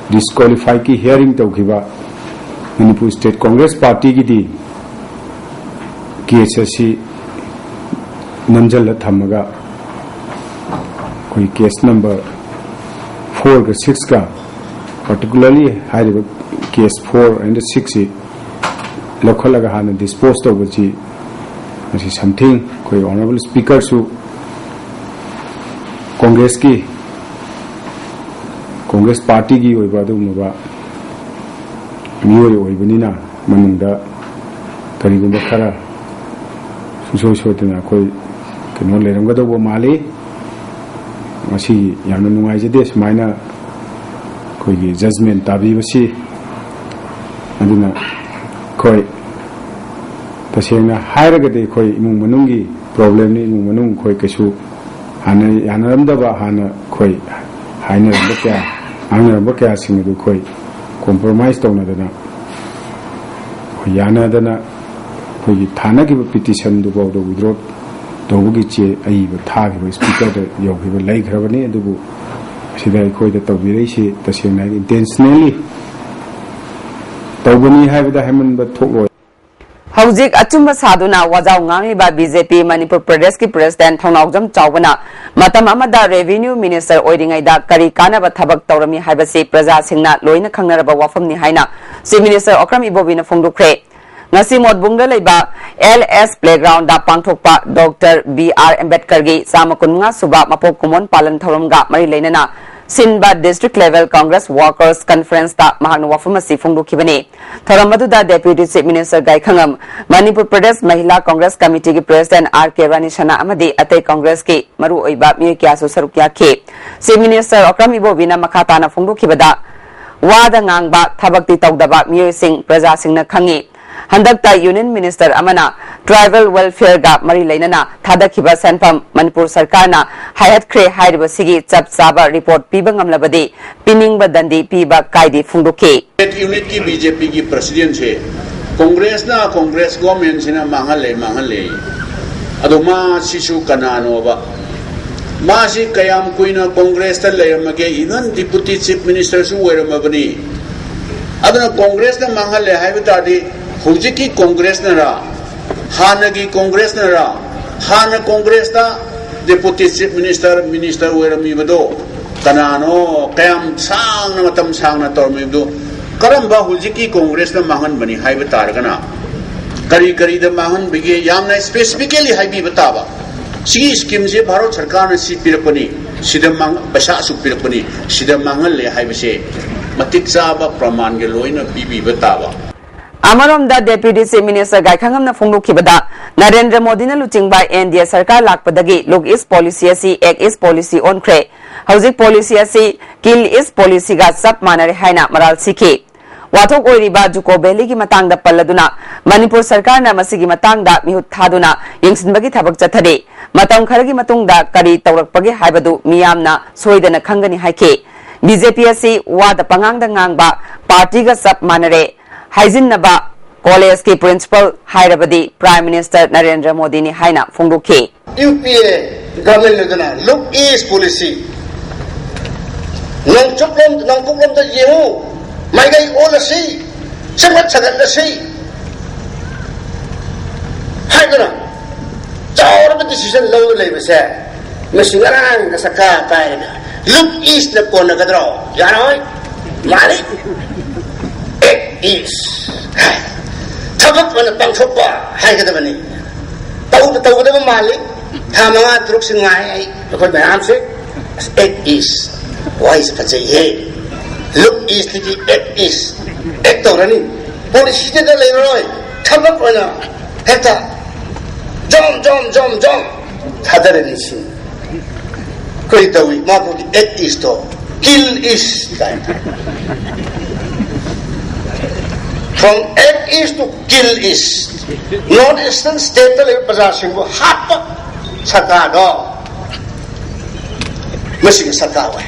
disqualifyꯒꯤ hearing ꯇꯧꯈꯤꯕ Manipur State Congress Partyꯒꯤꯗꯤ case ꯑꯁꯤ ꯅꯝꯁꯤꯜꯂ ꯊꯝꯃꯒ ꯑꯩꯈꯣꯏ ꯀꯦꯁ ꯅꯝꯕꯔ ꯐꯣꯔꯒ ꯁꯤꯛꯁꯀ, ꯄꯥꯔꯇꯤꯀꯨꯂꯔꯂꯤ ꯍꯥꯏꯔꯤꯕ ꯀꯦꯁ ꯐꯣꯔ ꯑꯦꯟ ꯁꯤꯛꯁꯁꯤ ꯂꯧꯈꯠꯂꯒ ꯍꯥꯟꯅ ꯗꯤꯁꯄꯣꯖ ꯇꯧꯕꯁꯤ, ꯃꯁꯤ ꯁꯝꯊꯤꯡ ꯑꯩꯈꯣꯏ ꯑꯣꯅꯔꯦꯕꯜ ꯁ꯭ꯄꯤꯀꯔꯁꯨ ꯀꯣꯡꯒ꯭ꯔꯦꯁꯀꯤ ꯀꯣꯡꯒ꯭ꯔꯦꯁ ꯄꯥꯔꯇꯤꯒꯤ ꯑꯣꯏꯕ ꯑꯗꯨꯒꯨꯝꯂꯕ ꯃꯤꯑꯣꯏ ꯑꯣꯏꯕꯅꯤꯅ, ꯃꯅꯨꯡꯗ ꯀꯔꯤꯒꯨꯝꯕ ꯈꯔ ꯁꯨꯡꯁꯣꯏ ꯁꯣꯏꯗꯅ ꯑꯩꯈꯣꯏ ꯀꯩꯅꯣ ꯂꯩꯔꯝꯒꯗꯧꯕ ꯃꯥꯜꯂꯤ꯫ ꯃꯁꯤ ꯌꯥꯝꯅ ꯅꯨꯡꯉꯥꯏꯖꯗꯦ, ꯁꯨꯃꯥꯏꯅ ꯑꯩꯈꯣꯏꯒꯤ ꯖꯖꯃꯦꯟ ꯇꯥꯕꯤꯕꯁꯤ꯫ ꯑꯗꯨꯅ ꯑꯩꯈꯣꯏ ꯇꯁꯦꯡꯅ ꯍꯥꯏꯔꯒꯗꯤ ꯑꯩꯈꯣꯏ ꯏꯃꯨꯡ ꯃꯅꯨꯡꯒꯤ ꯄ꯭ꯔꯣꯕ꯭ꯂꯦꯝꯅꯤ꯫ ꯏꯃꯨꯡ ꯃꯅꯨꯡ ꯑꯩꯈꯣꯏ ꯀꯩꯁꯨ ꯍꯥꯟꯅ ꯌꯥꯅꯔꯝꯗꯕ, ꯍꯥꯟꯅ ꯑꯩꯈꯣꯏ ꯍꯥꯏꯅꯔꯝꯕ ꯀꯌꯥ, ꯉꯥꯡꯅꯔꯝꯕ ꯀꯌꯥꯁꯤꯡ ꯑꯗꯨ ꯑꯩꯈꯣꯏ ꯀꯣꯝꯄ꯭ꯔꯣꯃꯥꯏꯁ ꯇꯧꯅꯗꯅ, ꯑꯩꯈꯣꯏ ꯌꯥꯅꯗꯅ ꯑꯩꯈꯣꯏꯒꯤ ꯊꯥꯅꯈꯤꯕ ꯄꯤꯇꯤꯁꯟꯗꯨꯐꯥꯎꯗ ꯋꯤꯗ꯭ꯔꯣ ꯇꯧꯕꯒꯤ ꯆꯦ ꯑꯏꯕ ꯊꯥꯈꯤꯕ ꯁ꯭ꯄꯤꯀꯔꯗ ꯌꯧꯈꯤꯕ ꯂꯩꯈ꯭ꯔꯕꯅꯤ꯫ ꯑꯗꯨꯕꯨ ꯁꯤꯗ ꯑꯩꯈꯣꯏꯗ ꯇꯧꯕꯤꯔꯛꯏꯁꯤ ꯇꯁꯦꯡꯅ ꯍꯥꯏꯔꯗꯤ ꯏꯟꯇꯦꯟꯁꯅꯦꯜꯂꯤ ꯇꯧꯕꯅꯤ ꯍꯥꯏꯕꯗ ꯍꯥꯏꯃꯟꯕ ꯊꯣꯛꯂꯣꯏ꯫ ꯍꯧꯖꯤꯛ ꯑꯆꯨꯝꯕ ꯁꯥꯗꯨꯅ ꯋꯥꯖꯥꯎ ꯉꯥꯡꯂꯤꯕ ꯕꯤ ꯖꯦ ꯄꯤ ꯃꯅꯤꯄꯨꯔ ꯄ꯭ꯔꯗꯦꯁꯀꯤ ꯄ꯭ꯔꯦꯁꯤꯗꯦꯟꯠ ꯊꯧꯅꯥꯎꯖꯝ ꯆꯥꯎꯕꯅ ꯃꯇꯝ ꯑꯃꯗ ꯔꯦꯚꯤꯅ꯭ꯌꯨ ꯃꯤꯅꯤꯁꯇꯔ ꯑꯣꯏꯔꯤꯉꯩꯗ ꯀꯔꯤ ꯀꯥꯟꯅꯕ ꯊꯕꯛ ꯇꯧꯔꯝꯃꯤ ꯍꯥꯏꯕꯁꯤ ꯄ꯭ꯔꯖꯥꯁꯤꯡꯅ ꯂꯣꯏꯅ ꯈꯪꯅꯔꯕ ꯋꯥꯐꯝꯅꯤ ꯍꯥꯏꯅ ꯆꯤꯐ ꯃꯤꯅꯤꯁꯇꯔ ꯑꯣꯀ꯭ꯔꯝ ꯏꯕꯣꯕꯤꯅ ꯐꯣꯡꯗꯣꯛꯈ꯭ꯔꯦ꯫ ꯉꯁꯤ ꯃꯣꯠꯕꯨꯡꯗ ꯂꯩꯕ ꯑꯦꯜ ꯑꯦꯁ ꯄ꯭ꯂꯦꯒ꯭ꯔꯥꯎꯟꯗ ꯄꯥꯡꯊꯣꯛꯄ ꯗꯣꯛꯇꯔ ꯕꯤ ꯑꯥꯔ ꯑꯝꯕꯦꯗꯀꯔꯒꯤ ꯆꯥꯝꯃ ꯀꯨꯟꯃꯉꯥ ꯁꯨꯕ ꯃꯄꯣꯛ ꯀꯨꯝꯑꯣꯟ ꯄꯥꯂꯟ ꯊꯧꯔꯝꯒ ꯃꯔꯤ ꯂꯩꯅꯅ ꯁꯤꯟꯕ ꯗꯤꯁꯇ꯭ꯔꯤꯛ ꯂꯦꯚꯦꯜ ꯀꯪꯒ꯭ꯔꯦꯁ ꯋꯥꯔꯀꯔꯁ ꯀꯟꯐꯔꯦꯟꯁꯇ ꯃꯍꯥꯛꯅ ꯋꯥꯐꯝ ꯑꯁꯤ ꯐꯣꯡꯗꯣꯛꯈꯤꯕꯅꯤ꯫ ꯊꯧꯔꯝ ꯑꯗꯨꯗ deputy chief minister Gaikhangam, Manipur Pradesh Mahila congress ꯀꯃꯤꯇꯤꯒꯤ ꯄ꯭ꯔꯦꯁꯤꯗꯦꯟꯠ ꯑꯥꯔ ꯀꯦ ꯔꯥꯅꯤ ꯁꯅꯥ ꯑꯃꯗꯤ ꯑꯇꯩ ꯀꯪꯒ꯭ꯔꯦꯁꯀꯤ ꯃꯔꯨꯑꯣꯏꯕ ꯃꯤꯑꯣꯏ ꯀꯌꯥꯁꯨ ꯁꯔꯨꯛ ꯌꯥꯈꯤ꯫ ꯆꯤꯐ ꯃꯤꯅꯤꯁꯇꯔ ꯑꯣꯀ꯭ꯔꯝ ꯏꯕꯣꯕꯤꯅ ꯃꯈꯥ ꯇꯥꯅ ꯐꯣꯡꯗꯣꯛꯈꯤꯕꯗ, ꯋꯥꯗ ꯉꯥꯡꯕ, ꯊꯕꯛꯇꯤ ꯇꯧꯗꯕ ꯃꯤꯑꯣꯏꯁꯤꯡ ꯄ꯭ꯔꯖꯥꯁꯤꯡꯅ ꯈꯪꯏ꯫ ꯍꯟꯗꯛꯇ ꯌꯨꯅꯤꯌꯟ ꯃꯤꯅꯤꯁꯇꯔ ꯑꯃꯅ ꯇ꯭ꯔꯥꯏꯕꯦꯜ ꯋꯦꯜꯐꯤꯌꯔꯒ ꯃꯔꯤ ꯂꯩꯅꯅ ꯊꯥꯗꯈꯤꯕ ꯁꯦꯟꯐꯝ ꯃꯅꯤꯄꯨꯔ ꯁꯔꯀꯥꯔꯅ ꯍꯥꯏꯍꯠꯈ꯭ꯔꯦ ꯍꯥꯏꯔꯤꯕꯁꯤꯒꯤ ꯆꯞ ꯆꯥꯕ ꯔꯤꯄꯣꯔꯠ ꯄꯤꯕ ꯉꯝꯂꯕꯗꯤ ꯄꯤꯅꯤꯡꯕ ꯗꯟꯗꯤ ꯄꯤꯕ ꯀꯥꯏꯗꯦ ꯐꯣꯡꯗꯣꯛꯈꯤ꯫ ꯁ꯭ꯇꯦꯠ ꯌꯨꯅꯤꯠꯀꯤ ꯕꯤ ꯖꯦ ꯄꯤꯒꯤ ꯄ꯭ꯔꯁꯤꯗꯦꯟꯁꯦ ꯀꯣꯡꯒ꯭ꯔꯦꯁꯅ, ꯀꯣꯡꯒ꯭ꯔꯦꯁ ꯒꯣꯔꯃꯦꯟꯁꯤꯅ ꯃꯥꯡꯍꯜꯂꯦ, ꯃꯥꯡꯍꯜꯂꯦ꯫ ꯑꯗꯣ ꯃꯥꯁꯤꯁꯨ ꯀꯅꯥꯅꯣꯕ? ꯃꯥꯁꯤ ꯀꯌꯥꯝ ꯀꯨꯏꯅ ꯀꯣꯡꯒ꯭ꯔꯦꯁꯇ ꯂꯩꯔꯝꯃꯒꯦ? ꯏꯚꯟ ꯗꯤꯄꯨꯇꯤ ꯆꯤꯐ ꯃꯤꯅꯤꯁꯇꯔꯁꯨ ꯑꯣꯏꯔꯝꯃꯕꯅꯤ꯫ ꯑꯗꯨꯅ ꯀꯣꯡꯒ꯭ꯔꯦꯁꯅ ꯃꯥꯡꯍꯜꯂꯦ ꯍꯥꯏꯕ ꯇꯥꯔꯗꯤ ꯍꯧꯖꯤꯛꯀꯤ ꯀꯣꯡꯒ꯭ꯔꯦꯁꯅꯔꯥ, ꯍꯥꯟꯅꯒꯤ ꯀꯣꯡꯒ꯭ꯔꯦꯁꯅꯔꯥ, ꯍꯥꯟꯅ ꯀꯣꯡꯒ꯭ꯔꯦꯁꯇ ꯗꯦꯄꯨꯇꯤ ꯆꯤꯐ ꯃꯤꯅꯤꯁꯇꯔ, ꯃꯤꯅꯤꯁꯇꯔ ꯑꯣꯏꯔꯝꯃꯤꯕꯗꯣ ꯀꯅꯥꯅꯣ? ꯀꯌꯥꯝ ꯁꯥꯡꯅ, ꯃꯇꯝ ꯁꯥꯡꯅ ꯇꯧꯔꯝꯃꯤꯕꯗꯣ? ꯀꯔꯝꯕ ꯍꯧꯖꯤꯛꯀꯤ ꯀꯣꯡꯒ꯭ꯔꯦꯁꯅ ꯃꯥꯡꯍꯟꯕꯅꯤ ꯍꯥꯏꯕ ꯇꯥꯔꯒꯅ, ꯀꯔꯤ ꯀꯔꯤꯗ ꯃꯥꯡꯍꯟꯕꯒꯦ? ꯌꯥꯝꯅ ꯁ꯭ꯄꯦꯁꯤꯐꯤꯀꯦꯂꯤ ꯍꯥꯏꯕꯤꯕ ꯇꯥꯕ꯫ ꯁꯤꯒꯤ ꯁ꯭ꯀꯤꯝꯁꯦ ꯚꯥꯔꯠ ꯁꯔꯀꯥꯔꯅ ꯁꯤ ꯄꯤꯔꯛꯄꯅꯤ, ꯁꯤꯗ ꯃꯥꯡ-, ꯄꯩꯁꯥ ꯑꯁꯨꯛ ꯄꯤꯔꯛꯄꯅꯤ, ꯁꯤꯗ ꯃꯥꯡꯍꯜꯂꯦ ꯍꯥꯏꯕꯁꯦ ꯃꯇꯤꯛ ꯆꯥꯕ ꯄ꯭ꯔꯃꯥꯟꯒ ꯂꯣꯏꯅ ꯄꯤꯕꯤꯕ ꯇꯥꯕ꯫ ꯑꯃꯔꯣꯝꯗ, ꯗꯦꯄ꯭ꯌꯨꯇꯤ ꯆꯤꯐ ꯃꯤꯅꯤꯁꯇꯔ ꯒꯥꯏꯈꯪꯉꯝꯅ ꯐꯣꯡꯗꯣꯛꯈꯤꯕꯗ, ꯅꯔꯦꯟꯗ꯭ꯔ ꯃꯣꯗꯤꯅ ꯂꯨꯆꯤꯡꯕ ꯑꯦꯟ ꯗꯤ ꯑꯦ ꯁꯔꯀꯥꯔ ꯂꯥꯛꯄꯗꯒꯤ ꯂꯨꯛ ꯏꯁ ꯄꯣꯂꯤꯁꯤ ꯑꯁꯤ ꯑꯦꯛ ꯏꯁ ꯄꯣꯂꯤꯁꯤ ꯑꯣꯟꯈ꯭ꯔꯦ꯫ ꯍꯧꯖꯤꯛ ꯄꯣꯂꯤꯁꯤ ꯑꯁꯤ ꯀꯤꯜ ꯏꯁ ꯄꯣꯂꯤꯁꯤꯒ ꯆꯞ ꯃꯥꯟꯅꯔꯦ ꯍꯥꯏꯅ ꯃꯔꯥꯜ ꯁꯤꯈꯤ꯫ ꯋꯥꯊꯣꯛ ꯑꯣꯏꯔꯤꯕ ꯖꯨꯀꯣ ꯚꯦꯂꯤꯒꯤ ꯃꯇꯥꯡꯗ ꯄꯜꯂꯗꯨꯅ, ꯃꯅꯤꯄꯨꯔ ꯁꯔꯀꯥꯔꯅ ꯃꯁꯤꯒꯤ ꯃꯇꯥꯡꯗ ꯃꯤꯍꯨꯠ ꯊꯥꯗꯨꯅ ꯌꯦꯡꯁꯤꯟꯕꯒꯤ ꯊꯕꯛ ꯆꯠꯊꯔꯤ꯫ ꯃꯇꯝ ꯈꯔꯒꯤ ꯃꯇꯨꯡꯗ ꯀꯔꯤ ꯇꯧꯔꯛꯄꯒꯦ ꯍꯥꯏꯕꯗꯨ ꯃꯤꯌꯥꯝꯅ ꯁꯣꯏꯗꯅ ꯈꯪꯒꯅꯤ ꯍꯥꯏꯈꯤ꯫ ꯕꯤ ꯖꯦ ꯄꯤ ꯑꯁꯤ ꯋꯥꯗ ꯄꯉꯥꯡꯗ ꯉꯥꯡꯕ ꯄꯥꯔꯇꯤꯒ ꯆꯞ ꯃꯥꯟꯅꯔꯦ꯫ ꯍꯥꯏꯖꯤꯟꯅꯕ ꯀꯣꯂꯦꯖꯀꯤ ꯄ꯭ꯔꯤꯟꯁꯤꯄꯜ ꯍꯥꯏꯔꯕꯗꯤ ꯄ꯭ꯔꯥꯏꯝ ꯃꯤꯅꯤꯁꯇꯔ ꯅꯔꯦꯟꯗ꯭ꯔ ꯃꯣꯗꯤꯅꯤ ꯍꯥꯏꯅ ꯐꯣꯡꯗꯣꯛꯈꯤ꯫ ꯌꯨ ꯄꯤ ꯑꯦ ꯒꯚꯔꯟꯃꯦꯟꯠ ꯑꯗꯨꯅ ꯂꯨꯛ ꯏꯁ ꯄꯣꯂꯤꯁꯤ, ꯅꯣꯡꯆꯨꯞꯂꯣꯝ, ꯅꯣꯡꯄꯣꯛꯂꯣꯝꯗ ꯌꯦꯡꯉꯨ, ꯃꯥꯏꯀꯩ ꯑꯣꯜꯂꯁꯤ, ꯁꯦꯝꯒꯠ ꯁꯥꯒꯠꯂꯁꯤ ꯍꯥꯏꯗꯨꯅ ꯆꯥꯎꯔꯕ ꯗꯤꯁꯤꯖꯟ ꯂꯧꯔ ꯂꯩꯕꯁꯦ, ꯃꯁꯤ ꯉꯔꯥꯡ ꯁꯔꯀꯥꯔ ꯄꯥꯏꯔꯒ ꯂꯨꯛ ꯏꯁꯅ ꯀꯣꯟꯅꯒꯗ꯭ꯔꯣ? ꯌꯥꯔꯣꯏ꯫ ꯃꯥꯅꯤ, ꯑꯦꯛ ꯏꯁ꯫ ꯊꯕꯛ ꯑꯣꯏꯅ ꯄꯥꯡꯊꯣꯛꯄ ꯍꯥꯏꯒꯗꯕꯅꯤ꯫ ꯇꯧꯗ ꯇꯧꯒꯗꯕ ꯃꯥꯜꯂꯤ꯫ ꯊꯥ ꯃꯉꯥ ꯇꯔꯨꯛꯁꯤ ꯉꯥꯏ ꯑꯩ, ꯑꯩꯈꯣꯏ ꯃꯌꯥꯝꯁꯦ꯫ ꯑꯁ, ꯑꯦꯛ ꯏꯁ꯫ ꯋꯥꯍꯩꯁꯦ ꯐꯖꯩꯍꯦ꯫ ꯂꯨꯛ ꯏꯁꯇꯒꯤ ꯑꯦꯛ ꯏꯁ꯫ ꯑꯦꯛ ꯇꯧꯔꯅꯤ꯫ ꯄꯣꯂꯤꯁꯤꯗ ꯂꯩꯔꯔꯣꯏ꯫ ꯊꯕꯛ ꯑꯣꯏꯅ ꯍꯦꯛꯇ ꯖꯣꯝ, ꯖꯣꯝ, ꯖꯣꯝ, ꯖꯣꯝ ꯊꯥꯗꯔꯅꯤ ꯁꯤ꯫ ꯀꯔꯤ ꯇꯧꯏ? ꯃꯥ ꯐꯥꯎꯗꯤ ꯑꯦꯛ ꯏꯁꯇꯣ ꯀꯤꯜ ꯏꯁ ꯀꯥꯏꯅ꯫ From act is to kill is꯫ North Eastern stateꯇ ꯂꯩꯕ ꯄ꯭ꯔꯖꯥꯁꯤꯡꯕꯨ ꯍꯥꯠꯄ ꯁꯔꯀꯥꯔꯗꯣ ꯃꯁꯤꯒꯤ ꯁꯔꯀꯥꯔ ꯑꯣꯏ꯫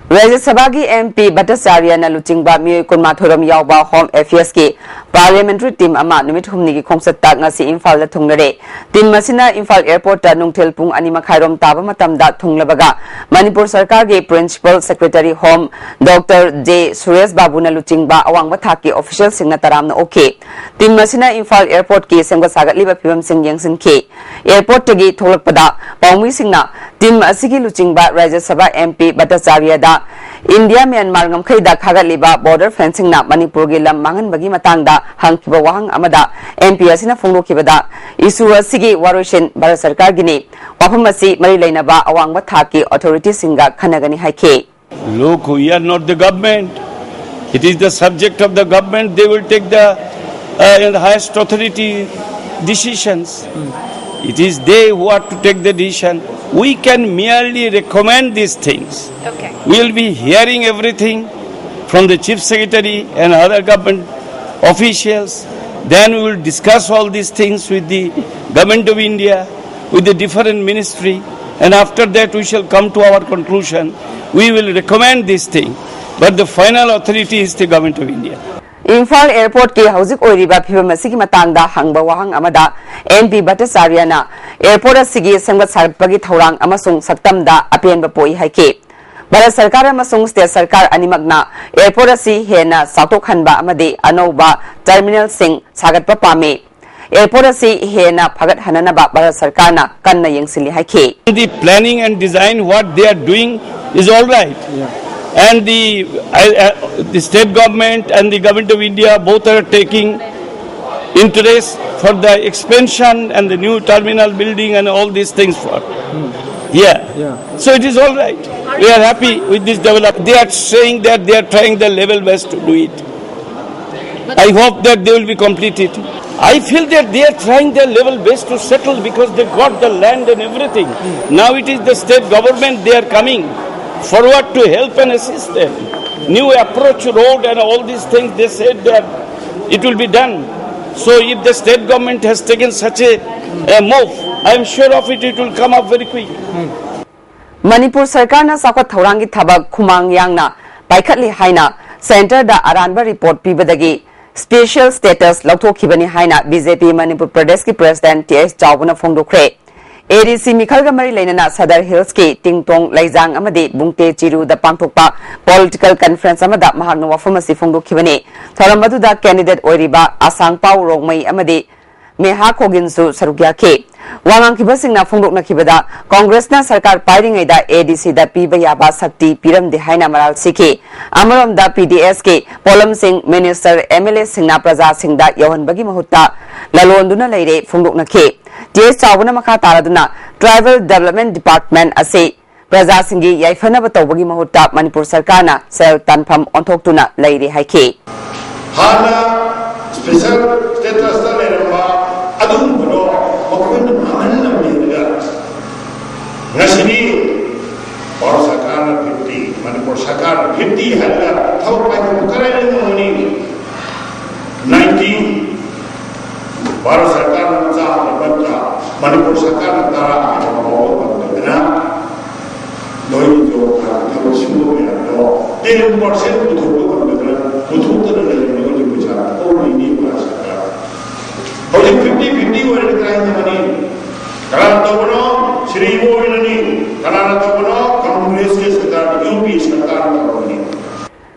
ꯔꯥꯖ꯭ꯌ ꯁꯚꯥꯒꯤ ꯑꯦꯝ ꯄꯤ ꯚꯠꯇꯆꯥꯔꯌꯅ ꯂꯨꯆꯤꯡꯕ ꯃꯤꯑꯣꯏ ꯀꯨꯟꯃꯥꯊꯣꯏꯔꯣꯝ ꯌꯥꯎꯕ ꯍꯣꯝ ꯑꯦꯐꯤꯌꯔꯁꯀꯤ Parliamentary team ꯑꯃ ꯅꯨꯃꯤꯠ ꯍꯨꯝꯅꯤꯒꯤ ꯈꯣꯡꯆꯠꯇ ꯉꯁꯤ ꯏꯝꯐꯥꯜꯗ ꯊꯨꯡꯂꯔꯦ꯫ Team ꯑꯁꯤꯅ ꯏꯝꯐꯥꯜ airportꯇ ꯅꯨꯡꯊꯤꯜ ꯄꯨꯡ ꯑꯅꯤ ꯃꯈꯥꯏꯔꯣꯝ ꯇꯥꯕ ꯃꯇꯝꯗ ꯊꯨꯡꯂꯕꯒ ꯃꯅꯤꯄꯨꯔ ꯁꯔꯀꯥꯔꯒꯤ Principal Secretary Home Doctor J Suresh ꯕꯥꯕꯨꯅ ꯂꯨꯆꯤꯡꯕ ꯑꯋꯥꯡꯕ ꯊꯥꯛꯀꯤ officialꯁꯤꯡꯅ ꯇꯔꯥꯝꯅ ꯑꯣꯛꯈꯤ꯫ Team ꯑꯁꯤꯅ ꯏꯝꯐꯥꯜ airportꯀꯤ ꯁꯦꯝꯒꯠ ꯁꯥꯒꯠꯂꯤꯕ ꯐꯤꯕꯝꯁꯤꯡ ꯌꯦꯡꯁꯤꯟꯈꯤ꯫ Airportꯇꯒꯤ ꯊꯣꯛꯂꯛꯄꯗ ꯄꯥꯎꯃꯤꯁꯤꯡꯅ team ꯑꯁꯤꯒꯤ ꯂꯨꯆꯤꯡꯕ ꯔꯥꯖ꯭ꯌ ꯁꯚꯥ MP ꯚꯠꯇꯆꯥꯔꯌꯗ ꯏꯟꯗꯤꯌꯥ ꯃ꯭ꯌꯥꯟꯃꯥꯔ ꯉꯝꯈꯩꯗ ꯈꯥꯒꯠꯂꯤꯕ border fencingꯅ ꯃꯅꯤꯄꯨꯔꯒꯤ ꯂꯝ ꯃꯥꯡꯍꯟꯕꯒꯤ ꯃꯇꯥꯡꯗ ꯍꯪꯈꯤꯕ ꯋꯥꯍꯪ ꯑꯃꯗ MP ꯑꯁꯤꯅ ꯐꯣꯡꯗꯣꯛꯈꯤꯕꯗ, issue ꯑꯁꯤꯒꯤ ꯋꯥꯔꯣꯏꯁꯤꯟ ꯚꯥꯔꯠ ꯁꯔꯀꯥꯔꯒꯤꯅꯤ, ꯋꯥꯐꯝ ꯑꯁꯤ ꯃꯔꯤ ꯂꯩꯅꯕ ꯑꯋꯥꯡꯕ ꯊꯥꯛꯀꯤ authorityꯁꯤꯡꯒ ꯈꯟꯅꯒꯅꯤ ꯍꯥꯏꯈꯤ꯫ Look, we are not the government. It is the subject of the government. They will take the uh, and highest authority decisions. It is they who are to take the decision. We can merely recommend these things. Okay. We will be hearing everything from the chief secretary and other government officials. Then we will discuss all these things with the government of India, with the different ministry, and after that we shall come to our conclusion. We will recommend this thing, but the final authority is the government of India. Imphal airportꯀꯤ ꯍꯧꯖꯤꯛ ꯑꯣꯏꯔꯤꯕ ꯐꯤꯕꯝ ꯑꯁꯤꯒꯤ ꯃꯇꯥꯡꯗ ꯍꯪꯕ ꯋꯥꯍꯪ ꯑꯃꯗ MP ꯚꯠꯇꯆꯥꯔꯌꯅ airport ꯑꯁꯤꯒꯤ ꯁꯦꯝꯒꯠ ꯁꯥꯒꯠꯄꯒꯤ ꯊꯧꯔꯥꯡ ꯑꯃꯁꯨꯡ ꯁꯛꯇꯝꯗ ꯑꯄꯦꯟꯕ ꯄꯣꯛꯏ ꯍꯥꯏꯈꯤ꯫ ꯚꯥꯔꯠ ꯁꯔꯀꯥꯔ ꯑꯃꯁꯨꯡ state ꯁꯔꯀꯥꯔ ꯑꯅꯤꯃꯛꯅ airport ꯑꯁꯤ ꯍꯦꯟꯅ ꯆꯥꯎꯊꯣꯛꯍꯟꯕ ꯑꯃꯗꯤ ꯑꯅꯧꯕ terminalꯁꯤꯡ ꯁꯥꯒꯠꯄ ꯄꯥꯝꯃꯤ꯫ Airport ꯑꯁꯤ ꯍꯦꯟꯅ ꯐꯒꯠꯍꯟꯅꯅꯕ ꯚꯥꯔꯠ ꯁꯔꯀꯥꯔꯅ ꯀꯟꯅ ꯌꯦꯡꯁꯤꯜꯂꯤ ꯍꯥꯏꯈꯤ꯫ The planning and design, what they are doing is all right. And the, I, uh, the state government and the government of India both are taking interest for the expansion and the new terminal building and all these things for. Yeah. So it is all right. We are happy with this development. They are saying that they are trying their level best to do it. I hope that they will be completed. I feel that they are trying their level best to settle because they got the land and everything. Now it is the state government, they are coming forward to help and assist them. New approach road and all these things, they said that it will be done. So if the state government has taken such a, a move, I am sure of it, it will come up very quick. Manipur ꯁꯔꯀꯥꯔꯅ ꯆꯥꯎꯈꯠ ꯊꯧꯔꯥꯡꯒꯤ ꯊꯕꯛ ꯈꯨꯃꯥꯡ ꯌꯥꯡꯅ ꯄꯥꯏꯈꯠꯂꯤ ꯍꯥꯏꯅ centreꯗ ꯑꯔꯥꯟꯕ report ꯄꯤꯕꯗꯒꯤ special status ꯂꯧꯊꯣꯛꯈꯤꯕꯅꯤ ꯍꯥꯏꯅ B J ꯄꯤ ꯃꯅꯤꯄꯨꯔ ꯄ꯭ꯔꯗꯦꯁꯀꯤ ꯄ꯭ꯔꯦꯁꯤꯗꯦꯟꯠ ꯇꯤ ꯑꯩꯆ ꯆꯥꯎꯕꯅ ꯐꯣꯡꯗꯣꯛꯈ꯭ꯔꯦ꯫ ꯑꯦ ꯗꯤ ꯁꯤ ꯃꯤꯈꯜꯒ ꯃꯔꯤ ꯂꯩꯅꯅ ꯁꯗꯔ ꯍꯤꯜꯁꯀꯤ ꯇꯤꯡꯇꯣꯡ, ꯂꯩꯖꯥꯡ ꯑꯃꯗꯤ ꯕꯨꯡꯇꯦ ꯆꯤꯔꯨꯗ ꯄꯥꯡꯊꯣꯛꯄ ꯄꯣꯂꯤꯇꯤꯀꯦꯜ ꯀꯟꯐꯔꯦꯟꯁ ꯑꯃꯗ ꯃꯍꯥꯛꯅ ꯋꯥꯐꯝ ꯑꯁꯤ ꯐꯣꯡꯗꯣꯛꯈꯤꯕꯅꯤ꯫ ꯊꯧꯔꯝ ꯑꯗꯨꯗ ꯀꯦꯟꯗꯤꯗꯦꯠ ꯑꯣꯏꯔꯤꯕ ꯑꯁꯥꯡꯄꯥꯎ ꯔꯣꯡꯃꯩ ꯑꯃꯗꯤ ꯃꯦꯍꯥ ꯈꯣꯒꯤꯟꯁꯨ ꯁꯔꯨꯛ ꯌꯥꯈꯤ꯫ ꯋꯥ ꯉꯥꯡꯈꯤꯕꯁꯤꯡꯅ ꯐꯣꯡꯗꯣꯛꯅꯈꯤꯕꯗ, ꯀꯣꯡꯒ꯭ꯔꯦꯁꯅ ꯁꯔꯀꯥꯔ ꯄꯥꯏꯔꯤꯉꯩꯗ ꯑꯦ ꯗꯤ ꯁꯤꯗ ꯄꯤꯕ ꯌꯥꯕ ꯁꯛꯇꯤ ꯄꯤꯔꯝꯗꯦ ꯍꯥꯏꯅ ꯃꯔꯥꯜ ꯁꯤꯈꯤ꯫ ꯑꯃꯔꯣꯝꯗ, ꯄꯤ ꯗꯤ ꯑꯦꯁꯀꯤ ꯄꯣꯠꯂꯝꯁꯤꯡ ꯃꯤꯅꯤꯁꯇꯔ, ꯑꯦꯝ ꯑꯦꯜ ꯑꯦꯁꯤꯡꯅ ꯄ꯭ꯔꯖꯥꯁꯤꯡꯗ ꯌꯧꯍꯟꯕꯒꯤ ꯃꯍꯨꯠꯇ ꯂꯂꯣꯟꯗꯨꯅ ꯂꯩꯔꯦ ꯐꯣꯡꯗꯣꯛꯅꯈꯤ꯫ ꯇꯤ ꯑꯩꯆ ꯆꯥꯎꯕꯅ ꯃꯈꯥ ꯇꯥꯔꯗꯨꯅ, ꯇ꯭ꯔꯥꯏꯕꯦꯜ ꯗꯤꯕꯦꯂꯞꯃꯦꯟꯠ ꯗꯤꯄꯥꯔꯠꯃꯦꯟꯠ ꯑꯁꯤ ꯄ꯭ꯔꯖꯥꯁꯤꯡꯒꯤ ꯌꯥꯏꯐꯅꯕ ꯇꯧꯕꯒꯤ ꯃꯍꯨꯠꯇ ꯃꯅꯤꯄꯨꯔ ꯁꯔꯀꯥꯔꯅ ꯁꯦꯜ ꯇꯥꯟꯐꯝ ꯑꯣꯟꯊꯣꯛꯇꯨꯅ ꯂꯩꯔꯦ ꯍꯥꯏꯈꯤ꯫ ꯍꯥꯟꯅ ꯁ꯭ꯄꯦꯁꯦꯜ ꯁ꯭ꯇꯦꯇꯁꯇ ꯂꯩꯔꯝꯕ ꯑꯗꯨꯒꯨꯝꯕꯗꯣ ꯃꯈꯣꯏꯅ ꯃꯥꯡꯍꯜꯂꯝꯃꯦ꯫ ꯑꯗꯨꯒ ꯉꯁꯤꯗꯤ ꯚꯥꯔꯠ ꯁꯔꯀꯥꯔꯅ ꯐꯤꯐꯇꯤ, ꯃꯅꯤꯄꯨꯔ ꯁꯔꯀꯥꯔꯅ ꯐꯤꯐꯇꯤ ꯍꯥꯏꯔꯒ ꯊꯕꯛ ꯄꯥꯏꯊꯣꯛꯄ ꯀꯔꯥꯏꯗ ꯉꯝꯒꯅꯤ? ꯅꯥꯏꯟꯇꯤ, ꯚꯥꯔꯠ ꯁꯔꯀꯥꯔꯅ ꯆꯥꯝꯃ ꯅꯠꯇ꯭ꯔꯥ, ꯃꯅꯤꯄꯨꯔ ꯁꯔꯀꯥꯔꯅ ꯇꯔꯥ ꯍꯦꯟꯅ ꯐꯥꯎꯕ ꯉꯝꯗꯗꯅ ꯅꯣꯏꯒꯤ ꯖꯣꯕ ꯀꯥꯔꯗ ꯊꯕꯛ ꯁꯨꯕ ꯃꯌꯥꯝꯗꯣ ꯇꯦꯟ ꯄꯥꯔꯁꯦꯟ ꯄꯨꯊꯣꯛꯄ ꯉꯝꯗꯗꯅ ꯄꯨꯊꯣꯛꯇꯅ ꯂꯩꯔꯝꯕ ꯍꯧꯖꯤꯛ ꯄꯩꯁꯥ ꯊꯣꯛꯂꯤꯅꯤ ꯚꯥꯔꯠ ꯁꯔꯀꯥꯔ꯫ ꯍꯧꯖꯤꯛ ꯐꯤꯐꯇꯤ ꯐꯤꯐꯇꯤ ꯑꯣꯏꯔꯗꯤ ꯀꯗꯥꯏꯗ ꯐꯪꯒꯅꯤ? ꯀꯅꯥꯅ ꯇꯧꯕꯅꯣ? ꯁ꯭ꯔꯤ ꯃꯣꯗꯤꯅꯅꯤ꯫ ꯀꯅꯥꯅ ꯇꯧꯕꯅꯣ? ꯀꯪꯒ꯭ꯔꯦꯁꯀꯤ ꯁꯔꯀꯥꯔ, ꯌꯨ ꯄꯤ ꯁꯔꯀꯥꯔꯅ ꯇꯧꯔꯕꯅꯤ꯫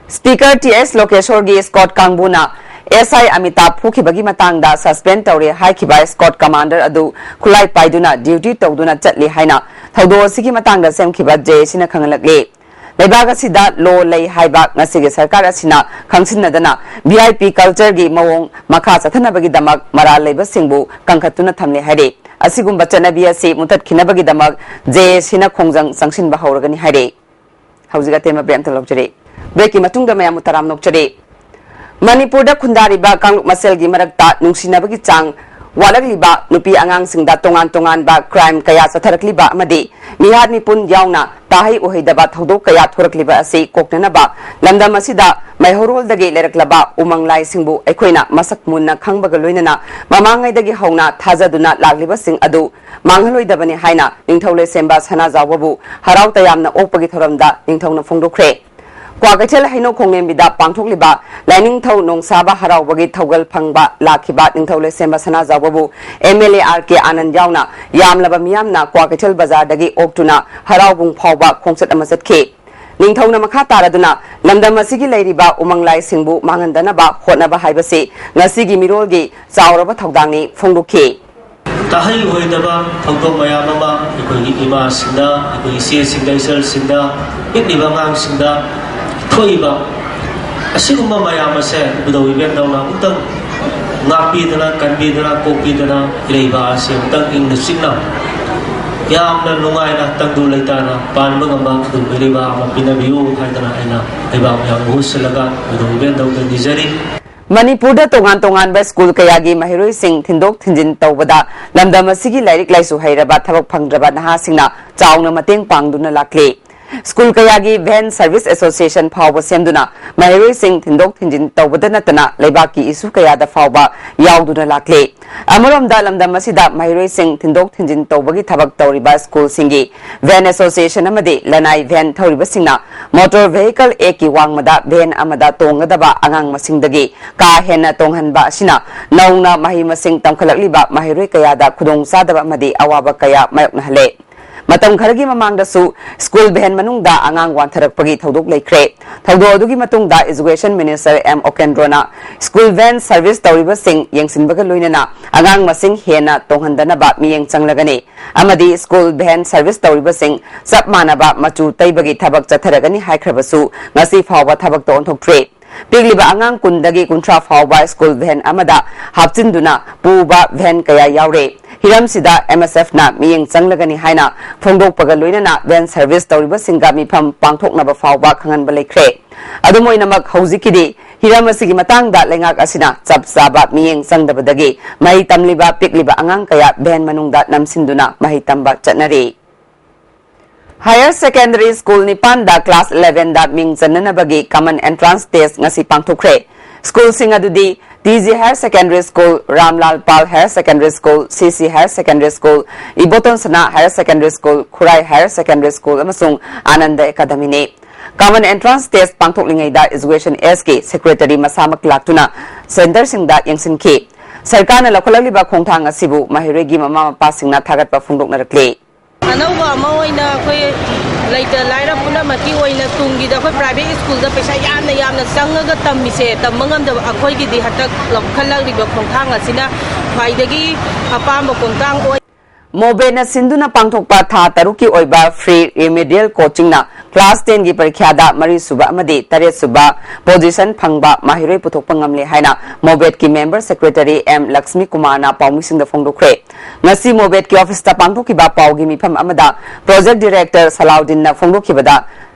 ꯁ꯭ꯄꯤꯀꯔ ꯇꯤ ꯑꯦꯁ ꯂꯣꯀꯦꯁꯣꯔꯒꯤ ꯁ꯭ꯀꯣꯠ ꯀꯥꯡꯕꯨꯅ ꯑꯦꯁ ꯑꯥꯏ ꯑꯃꯤꯇꯥꯕ ꯐꯨꯈꯤꯕꯒꯤ ꯃꯇꯥꯡꯗ ꯁꯁꯄꯦꯟ ꯇꯧꯔꯦ ꯍꯥꯏꯈꯤꯕ ꯁ꯭ꯀꯣꯠ ꯀꯃꯥꯟꯗꯔ ꯑꯗꯨ ꯈꯨꯠꯂꯥꯏ ꯄꯥꯏꯗꯨꯅ ꯗ꯭ꯌꯨꯇꯤ ꯇꯧꯗꯨꯅ ꯆꯠꯂꯤ ꯍꯥꯏꯅ ꯊꯧꯗꯣꯛ ꯑꯁꯤꯒꯤ ꯃꯇꯥꯡꯗ ꯁꯦꯝꯈꯤꯕ ꯖꯦ ꯑꯦ ꯁꯤꯅ ꯈꯪꯍꯜꯂꯛꯂꯤ꯫ ꯂꯩꯕꯥꯛ ꯑꯁꯤꯗ ꯂꯣ ꯂꯩ ꯍꯥꯏꯕ ꯉꯁꯤꯒꯤ ꯁꯔꯀꯥꯔ ꯑꯁꯤꯅ ꯈꯪꯁꯤꯟꯅꯗꯅ ꯚꯤ ꯑꯥꯏ ꯄꯤ ꯀꯜꯆꯔꯒꯤ ꯃꯑꯣꯡ ꯃꯈꯥ ꯆꯠꯊꯅꯕꯒꯤꯗꯃꯛ ꯃꯔꯥꯜ ꯂꯩꯕꯁꯤꯡꯕꯨ ꯀꯟꯈꯠꯇꯨꯅ ꯊꯝꯂꯦ ꯍꯥꯏꯔꯤ꯫ ꯑꯁꯤꯒꯨꯝꯕ ꯆꯠꯅꯕꯤ ꯑꯁꯤ ꯃꯨꯊꯠꯈꯤꯅꯕꯒꯤꯗꯃꯛ ꯖꯦ ꯑꯦ ꯁꯤꯅ ꯈꯣꯡꯖꯪ ꯆꯪꯁꯤꯟꯕ ꯍꯧꯔꯒꯅꯤ ꯍꯥꯏꯔꯤ꯫ ꯍꯧꯖꯤꯛ ꯑꯇꯦꯟꯕ ꯕ꯭ꯔꯦꯛ ꯑꯝꯇ ꯂꯧꯖꯔꯤ꯫ ꯕ꯭ꯔꯦꯛꯀꯤ ꯃꯇꯨꯡꯗ ꯃꯌꯥꯝꯕꯨ ꯇꯔꯥꯝ ꯅꯣꯛꯆꯔꯤ꯫ ꯃꯅꯤꯄꯨꯔꯗ ꯈꯨꯟꯗꯥꯔꯤꯕ ꯀꯥꯡꯂꯨꯞ ꯃꯁꯦꯜꯒꯤ ꯃꯔꯛꯇ ꯅꯨꯡꯁꯤꯅꯕꯒꯤ ꯆꯥꯡ ꯋꯥꯠꯂꯛꯂꯤꯕ, ꯅꯨꯄꯤ ꯑꯉꯥꯡꯁꯤꯡꯗ ꯇꯣꯉꯥꯟ ꯇꯣꯉꯥꯟꯕ ꯀ꯭ꯔꯥꯏꯝ ꯀꯌꯥ ꯆꯠꯊꯔꯛꯂꯤꯕ ꯑꯃꯗꯤ ꯃꯤꯍꯥꯠ ꯃꯤꯄꯨꯟ ꯌꯥꯎꯅ ꯇꯥꯍꯩ ꯎꯍꯩꯗꯕ ꯊꯧꯗꯣꯛ ꯀꯌꯥ ꯊꯣꯔꯛꯂꯤꯕ ꯑꯁꯤ ꯀꯣꯛꯅꯅꯕ ꯂꯝꯗꯝ ꯑꯁꯤꯗ ꯃꯩꯍꯧꯔꯣꯜꯗꯒꯤ ꯂꯩꯔꯛꯂꯕ ꯎꯃꯪ ꯂꯥꯏꯁꯤꯡꯕꯨ ꯑꯩꯈꯣꯏꯅ ꯃꯁꯛ ꯃꯨꯟꯅ ꯈꯪꯕꯒ ꯂꯣꯏꯅꯅ ꯃꯃꯥꯡꯉꯩꯗꯒꯤ ꯍꯧꯅ ꯊꯥꯖꯗꯨꯅ ꯂꯥꯛꯂꯤꯕꯁꯤꯡ ꯑꯗꯨ ꯃꯥꯡꯍꯜꯂꯣꯏꯗꯕꯅꯤ ꯍꯥꯏꯅ ꯅꯤꯡꯊꯧ ꯂꯩꯁꯦꯝꯕ ꯁꯅꯥꯖꯥꯎꯕꯕꯨ ꯍꯔꯥꯎ ꯇꯌꯥꯝꯅ ꯑꯣꯛꯄꯒꯤ ꯊꯧꯔꯝꯗ ꯅꯤꯡꯊꯧꯅ ꯐꯣꯡꯗꯣꯛꯈ꯭ꯔꯦ꯫ ꯀ꯭ꯋꯥꯀꯩꯊꯦꯜ ꯍꯩꯅꯧ ꯈꯣꯡꯂꯦꯝꯕꯤꯗ ꯄꯥꯡꯊꯣꯛꯂꯤꯕ ꯂꯥꯏꯅꯤꯡꯊꯧ ꯅꯣꯡꯁꯥꯕ ꯍꯔꯥꯎꯕꯒꯤ ꯊꯧꯒꯜ ꯐꯪꯕ ꯂꯥꯛꯈꯤꯕ ꯅꯤꯡꯊꯧ ꯂꯩꯁꯦꯝꯕ ꯁꯅꯥꯖꯥꯎꯕꯕꯨ ꯑꯦꯝ ꯑꯦꯜ ꯑꯦ ꯑꯥꯔ ꯀꯦ ꯑꯥꯅꯟꯗ ꯌꯥꯎꯅ ꯌꯥꯝꯂꯕ ꯃꯤꯌꯥꯝꯅ ꯀ꯭ꯋꯥꯀꯩꯊꯦꯜ ꯕꯖꯥꯔꯗꯒꯤ ꯑꯣꯛꯇꯨꯅ ꯍꯔꯥꯎꯕꯨꯡ ꯐꯥꯎꯕ ꯈꯣꯡꯆꯠ ꯑꯃ ꯆꯠꯈꯤ꯫ ꯅꯤꯡꯊꯧꯅ ꯃꯈꯥ ꯇꯥꯔꯗꯨꯅ ꯂꯝꯗꯝ ꯑꯁꯤꯒꯤ ꯂꯩꯔꯤꯕ ꯎꯃꯪ ꯂꯥꯏꯁꯤꯡꯕꯨ ꯃꯥꯡꯍꯟꯗꯅꯕ ꯍꯣꯠꯅꯕ ꯍꯥꯏꯕꯁꯤ ꯉꯁꯤꯒꯤ ꯃꯤꯔꯣꯜꯒꯤ ꯆꯥꯎꯔꯕ ꯊꯧꯗꯥꯡꯅꯤ ꯐꯣꯡꯗꯣꯛꯈꯤ꯫ ꯇꯥꯍꯩ ꯑꯣꯏꯗꯕ ꯊꯧꯗꯣꯛ ꯃꯌꯥꯝ ꯑꯃ ꯑꯩꯈꯣꯏꯒꯤ ꯏꯃꯥꯁꯤꯡꯗ, ꯑꯩꯈꯣꯏꯒꯤ ꯏꯆꯦꯁꯤꯡꯗ, ꯏꯆꯜꯁꯤꯡꯗ, ꯄꯤꯛꯂꯤꯕ ꯑꯉꯥꯡꯁꯤꯡꯗ ꯊꯣꯛꯏꯕ ꯑꯁꯤꯒꯨꯝꯕ ꯃꯌꯥꯝ ꯑꯁꯦ ꯏꯕꯨꯙꯧ ꯏꯕꯦꯟꯗꯧꯅ ꯑꯃꯨꯛꯇꯪ ꯉꯥꯛꯄꯤꯗꯅ, ꯀꯟꯕꯤꯗꯅ, ꯀꯣꯛꯄꯤꯗꯅ ꯏꯔꯩꯕꯥꯛ ꯑꯁꯤ ꯑꯃꯨꯛꯇꯪ ꯏꯪꯅ ꯆꯤꯛꯅ ꯌꯥꯝꯅ ꯅꯨꯡꯉꯥꯏꯅ ꯇꯪꯗꯨ ꯂꯩꯇꯥꯅ ꯄꯥꯟꯕ ꯉꯝꯕ ꯑꯗꯨꯒꯨꯝꯕ ꯏꯔꯩꯕꯥꯛ ꯑꯃ ꯄꯤꯅꯕꯤꯌꯨ ꯍꯥꯏꯗꯅ ꯑꯩꯅ ꯂꯩꯕꯥꯛ ꯃꯌꯥꯝ ꯃꯍꯨꯠ ꯁꯤꯜꯂꯒ ꯏꯕꯨꯙꯧ ꯏꯕꯦꯟꯗꯧꯗ ꯅꯤꯖꯔꯤ꯫ ꯃꯅꯤꯄꯨꯔꯗ ꯇꯣꯉꯥꯟ ꯇꯣꯉꯥꯟꯕ ꯁ꯭ꯀꯨꯜ ꯀꯌꯥꯒꯤ ꯃꯍꯩꯔꯣꯏꯁꯤꯡ ꯊꯤꯟꯗꯣꯛ ꯊꯤꯟꯖꯤꯟ ꯇꯧꯕꯗ ꯂꯝꯗꯝ ꯑꯁꯤꯒꯤ ꯂꯥꯏꯔꯤꯛ ꯂꯥꯏꯁꯨ ꯍꯩꯔꯕ ꯊꯕꯛ ꯐꯪꯗ꯭ꯔꯕ ꯅꯍꯥꯁꯤꯡꯅ ꯆꯥꯎꯅ ꯃꯇꯦꯡ ꯄꯥꯡꯗꯨꯅ ꯂꯥꯛꯂꯤ꯫ ꯁ꯭ꯀꯨꯜ ꯀꯌꯥꯒꯤ ꯚꯦꯟ ꯁꯔꯚꯤꯁ ꯑꯦꯁꯣꯁꯤꯌꯦꯁꯟ ꯐꯥꯎꯕ ꯁꯦꯝꯗꯨꯅ ꯃꯍꯩꯔꯣꯏꯁꯤꯡ ꯊꯤꯟꯗꯣꯛ ꯊꯤꯟꯖꯤꯟ ꯇꯧꯕꯗ ꯅꯠꯇꯅ ꯂꯩꯕꯥꯛꯀꯤ ꯏꯁꯨ ꯀꯌꯥꯗ ꯐꯥꯎꯕ ꯌꯥꯎꯗꯨꯅ ꯂꯥꯛꯂꯤ꯫ ꯑꯃꯔꯣꯝꯗ ꯂꯝꯗꯝ ꯑꯁꯤꯗ ꯃꯍꯩꯔꯣꯏꯁꯤꯡ ꯊꯤꯟꯗꯣꯛ ꯊꯤꯟꯖꯤꯟ ꯇꯧꯕꯒꯤ ꯊꯕꯛ ꯇꯧꯔꯤꯕ ꯁ꯭ꯀꯨꯜꯁꯤꯡꯒꯤ ꯚꯦꯟ ꯑꯦꯁꯣꯁꯤꯌꯦꯁꯟ ꯑꯃꯗꯤ ꯂꯅꯥꯏ ꯚꯦꯟ ꯊꯧꯔꯤꯕꯁꯤꯡꯅ ꯃꯣꯇꯣꯔ ꯚꯦꯍꯤꯀꯜ ꯑꯦꯛꯀꯤ ꯋꯥꯡꯃꯗ ꯚꯦꯟ ꯑꯃꯗ ꯇꯣꯡꯒꯗꯕ ꯑꯉꯥꯡ ꯃꯁꯤꯡꯗꯒꯤ ꯀꯥ ꯍꯦꯟꯅ ꯇꯣꯡꯍꯟꯕ ꯑꯁꯤꯅ ꯅꯧꯅ ꯃꯍꯩ ꯃꯁꯤꯡ ꯇꯝꯈꯠꯂꯛꯂꯤꯕ ꯃꯍꯩꯔꯣꯏ ꯀꯌꯥꯗ ꯈꯨꯗꯣꯡꯆꯥꯗꯕ ꯑꯃꯗꯤ ꯑꯋꯥꯕ ꯀꯌꯥ ꯃꯥꯌꯣꯛꯅꯍꯜꯂꯦ꯫ ꯃꯇꯝ ꯈꯔꯒꯤ ꯃꯃꯥꯡꯗꯁꯨ ꯁ꯭ꯀꯨꯜ ꯚꯦꯟ ꯃꯅꯨꯡꯗ ꯑꯉꯥꯡ ꯋꯥꯟꯊꯔꯛꯄꯒꯤ ꯊꯧꯗꯣꯛ ꯂꯩꯈ꯭ꯔꯦ꯫ ꯊꯧꯗꯣꯛ ꯑꯗꯨꯒꯤ ꯃꯇꯨꯡꯗ ꯏꯖꯨꯀꯦꯁꯟ ꯃꯤꯅꯤꯁꯇꯔ ꯑꯦꯝ ꯑꯣꯀꯦꯟꯗ꯭ꯔꯣꯅ ꯁ꯭ꯀꯨꯜ ꯚꯦꯟ ꯁꯔꯚꯤꯁ ꯇꯧꯔꯤꯕꯁꯤꯡ ꯌꯦꯡꯁꯤꯟꯕꯒ ꯂꯣꯏꯅꯅ ꯑꯉꯥꯡ ꯃꯁꯤꯡ ꯍꯦꯟꯅ ꯇꯣꯡꯍꯟꯗꯅꯕ ꯃꯤꯠꯌꯦꯡ ꯆꯪꯂꯒꯅꯤ ꯑꯃꯗꯤ ꯁ꯭ꯀꯨꯜ ꯚꯦꯟ ꯁꯔꯚꯤꯁ ꯇꯧꯔꯤꯕꯁꯤꯡ ꯆꯞ ꯃꯥꯟꯅꯕ ꯃꯆꯨ ꯇꯩꯕꯒꯤ ꯊꯕꯛ ꯆꯠꯊꯔꯒꯅꯤ ꯍꯥꯏꯈ꯭ꯔꯕꯁꯨ ꯉꯁꯤ ꯐꯥꯎꯕ ꯊꯕꯛꯇ ꯑꯣꯟꯊꯣꯛꯇ꯭ꯔꯤ꯫ ꯄꯤꯛꯂꯤꯕ ꯑꯉꯥꯡ ꯀꯨꯟꯗꯒꯤ ꯀꯨꯟꯊ꯭ꯔꯥ ꯐꯥꯎꯕ ꯁ꯭ꯀꯨꯜ ꯚꯦꯟ ꯑꯃꯗ ꯍꯥꯞꯆꯤꯟꯗꯨꯅ ꯄꯨꯕ ꯚꯦꯟ ꯀꯌꯥ ꯌꯥꯎꯔꯦ꯫ ꯍꯤꯔꯝꯁꯤꯗ ꯑꯦꯝ ꯑꯦꯁ ꯑꯦꯐꯅ ꯃꯤꯠꯌꯦꯡ ꯆꯪꯂꯒꯅꯤ ꯍꯥꯏꯅ ꯐꯣꯡꯗꯣꯛꯄꯒ ꯂꯣꯏꯅꯅ ꯚꯦꯟ ꯁꯔꯚꯤꯁ ꯇꯧꯔꯤꯕꯁꯤꯡꯒ ꯃꯤꯐꯝ ꯄꯥꯡꯊꯣꯛꯅꯕ ꯐꯥꯎꯕ ꯈꯪꯍꯟꯕ ꯂꯩꯈ꯭ꯔꯦ꯫ ꯑꯗꯨꯝ ꯑꯣꯏꯅꯃꯛ ꯍꯧꯖꯤꯛꯀꯤꯗꯤ ꯍꯤꯔꯝ ꯑꯁꯤꯒꯤ ꯃꯇꯥꯡꯗ ꯂꯩꯉꯥꯛ ꯑꯁꯤꯅ ꯆꯞ ꯆꯥꯕ ꯃꯤꯠꯌꯦꯡ ꯆꯪꯗꯕꯗꯒꯤ ꯃꯍꯩ ꯇꯝꯂꯤꯕ ꯄꯤꯛꯂꯤꯕ ꯑꯉꯥꯡ ꯀꯌꯥ ꯚꯦꯟ ꯃꯅꯨꯡꯗ ꯅꯝꯁꯤꯟꯗꯨꯅ ꯃꯍꯩ ꯇꯝꯕ ꯆꯠꯅꯔꯤ꯫ ꯍꯥꯌꯔ ꯁꯦꯀꯦꯟꯗꯔꯤ ꯁ꯭ꯀꯨꯜ ꯅꯤꯄꯥꯟꯗ ꯀ꯭ꯂꯥꯁ elevenꯗ ꯃꯤꯡ ꯆꯟꯅꯅꯕꯒꯤ ꯀꯃꯟ ꯑꯦꯟꯇ꯭ꯔꯥꯟꯁ ꯇꯦꯁ ꯉꯁꯤ ꯄꯥꯡꯊꯣꯛꯈ꯭ꯔꯦ꯫ ꯁ꯭ꯀꯨꯜꯁꯤꯡ ꯑꯗꯨꯗꯤ T G higher secondary school, Ramlal Paul higher secondary school, C C higher secondary school, Ibotonsana higher secondary school, Khurai higher secondary school ꯑꯃꯁꯨꯡ Ananda ꯑꯦꯀꯥꯗꯃꯤꯅꯤ꯫ Common Entrance Test ꯄꯥꯡꯊꯣꯛꯂꯤꯉꯩꯗ Education Sꯀꯤ Secretary ꯃꯁꯥꯃꯛ ꯂꯥꯛꯇꯨꯅ centreꯁꯤꯡꯗ ꯌꯦꯡꯁꯤꯟꯈꯤ꯫ ꯁꯔꯀꯥꯔꯅ ꯂꯧꯈꯠꯂꯛꯂꯤꯕ ꯈꯣꯡꯊꯥꯡ ꯑꯁꯤꯕꯨ ꯃꯍꯩꯔꯣꯏꯒꯤ ꯃꯃꯥ ꯃꯄꯥꯁꯤꯡꯅ ꯊꯥꯒꯠꯄ ꯐꯣꯡꯗꯣꯛꯅꯔꯛꯂꯤ꯫ ꯑꯅꯧꯕ ꯑꯃ ꯑꯣꯏꯅ ꯑꯩꯈꯣꯏ ꯂꯩꯇ ꯂꯥꯏꯔ ꯄꯨꯝꯅꯃꯛꯀꯤ ꯑꯣꯏꯅ ꯇꯨꯡꯒꯤꯗ ꯑꯩꯈꯣꯏ private schoolꯗ ꯄꯩꯁꯥ ꯌꯥꯝꯅ ꯌꯥꯝꯅ ꯆꯪꯉꯒ ꯇꯝꯃꯤꯁꯦ, ꯇꯝꯕ ꯉꯝꯗꯕ ꯑꯩꯈꯣꯏꯒꯤꯗꯤ ꯍꯟꯗꯛ ꯂꯧꯈꯠꯂꯛꯂꯤꯕ ꯈꯣꯡꯊꯥꯡ ꯑꯁꯤꯅ ꯈ꯭ꯋꯥꯏꯗꯒꯤ ꯑꯄꯥꯝꯕ ꯈꯣꯡꯊꯥꯡ ꯑꯣꯏ꯫ ꯃꯣꯕꯦꯠꯅ ꯁꯤꯟꯗꯨꯅ ꯄꯥꯡꯊꯣꯛꯄ ꯊꯥ ꯇꯔꯨꯛꯀꯤ ꯑꯣꯏꯕ free remedial coachingꯅ class tenꯒꯤ ꯄꯔꯤꯈ꯭ꯌꯥꯗ ꯃꯔꯤꯁꯨꯕ ꯑꯃꯗꯤ ꯇꯔꯦꯠꯁꯨꯕ position ꯐꯪꯕ ꯃꯍꯩꯔꯣꯏ ꯄꯨꯊꯣꯛꯄ ꯉꯝꯂꯦ ꯍꯥꯏꯅ ꯃꯣꯕꯦꯠꯀꯤ member secretary ꯑꯦꯝ ꯂꯛꯁꯃꯤ ꯀꯨꯃꯥꯔꯅ ꯄꯥꯎꯃꯤꯁꯤꯡꯗ ꯐꯣꯡꯗꯣꯛꯈ꯭ꯔꯦ꯫ ꯉꯁꯤ ꯃꯣꯕꯦꯠꯀꯤ officeꯇ ꯄꯥꯡꯊꯣꯛꯈꯤꯕ ꯄꯥꯎꯒꯤ ꯃꯤꯐꯝ ꯑꯃꯗ project director ꯁꯂꯥꯎꯗꯤꯟꯅ ꯐꯣꯡꯗꯣꯛꯈꯤꯕꯗ,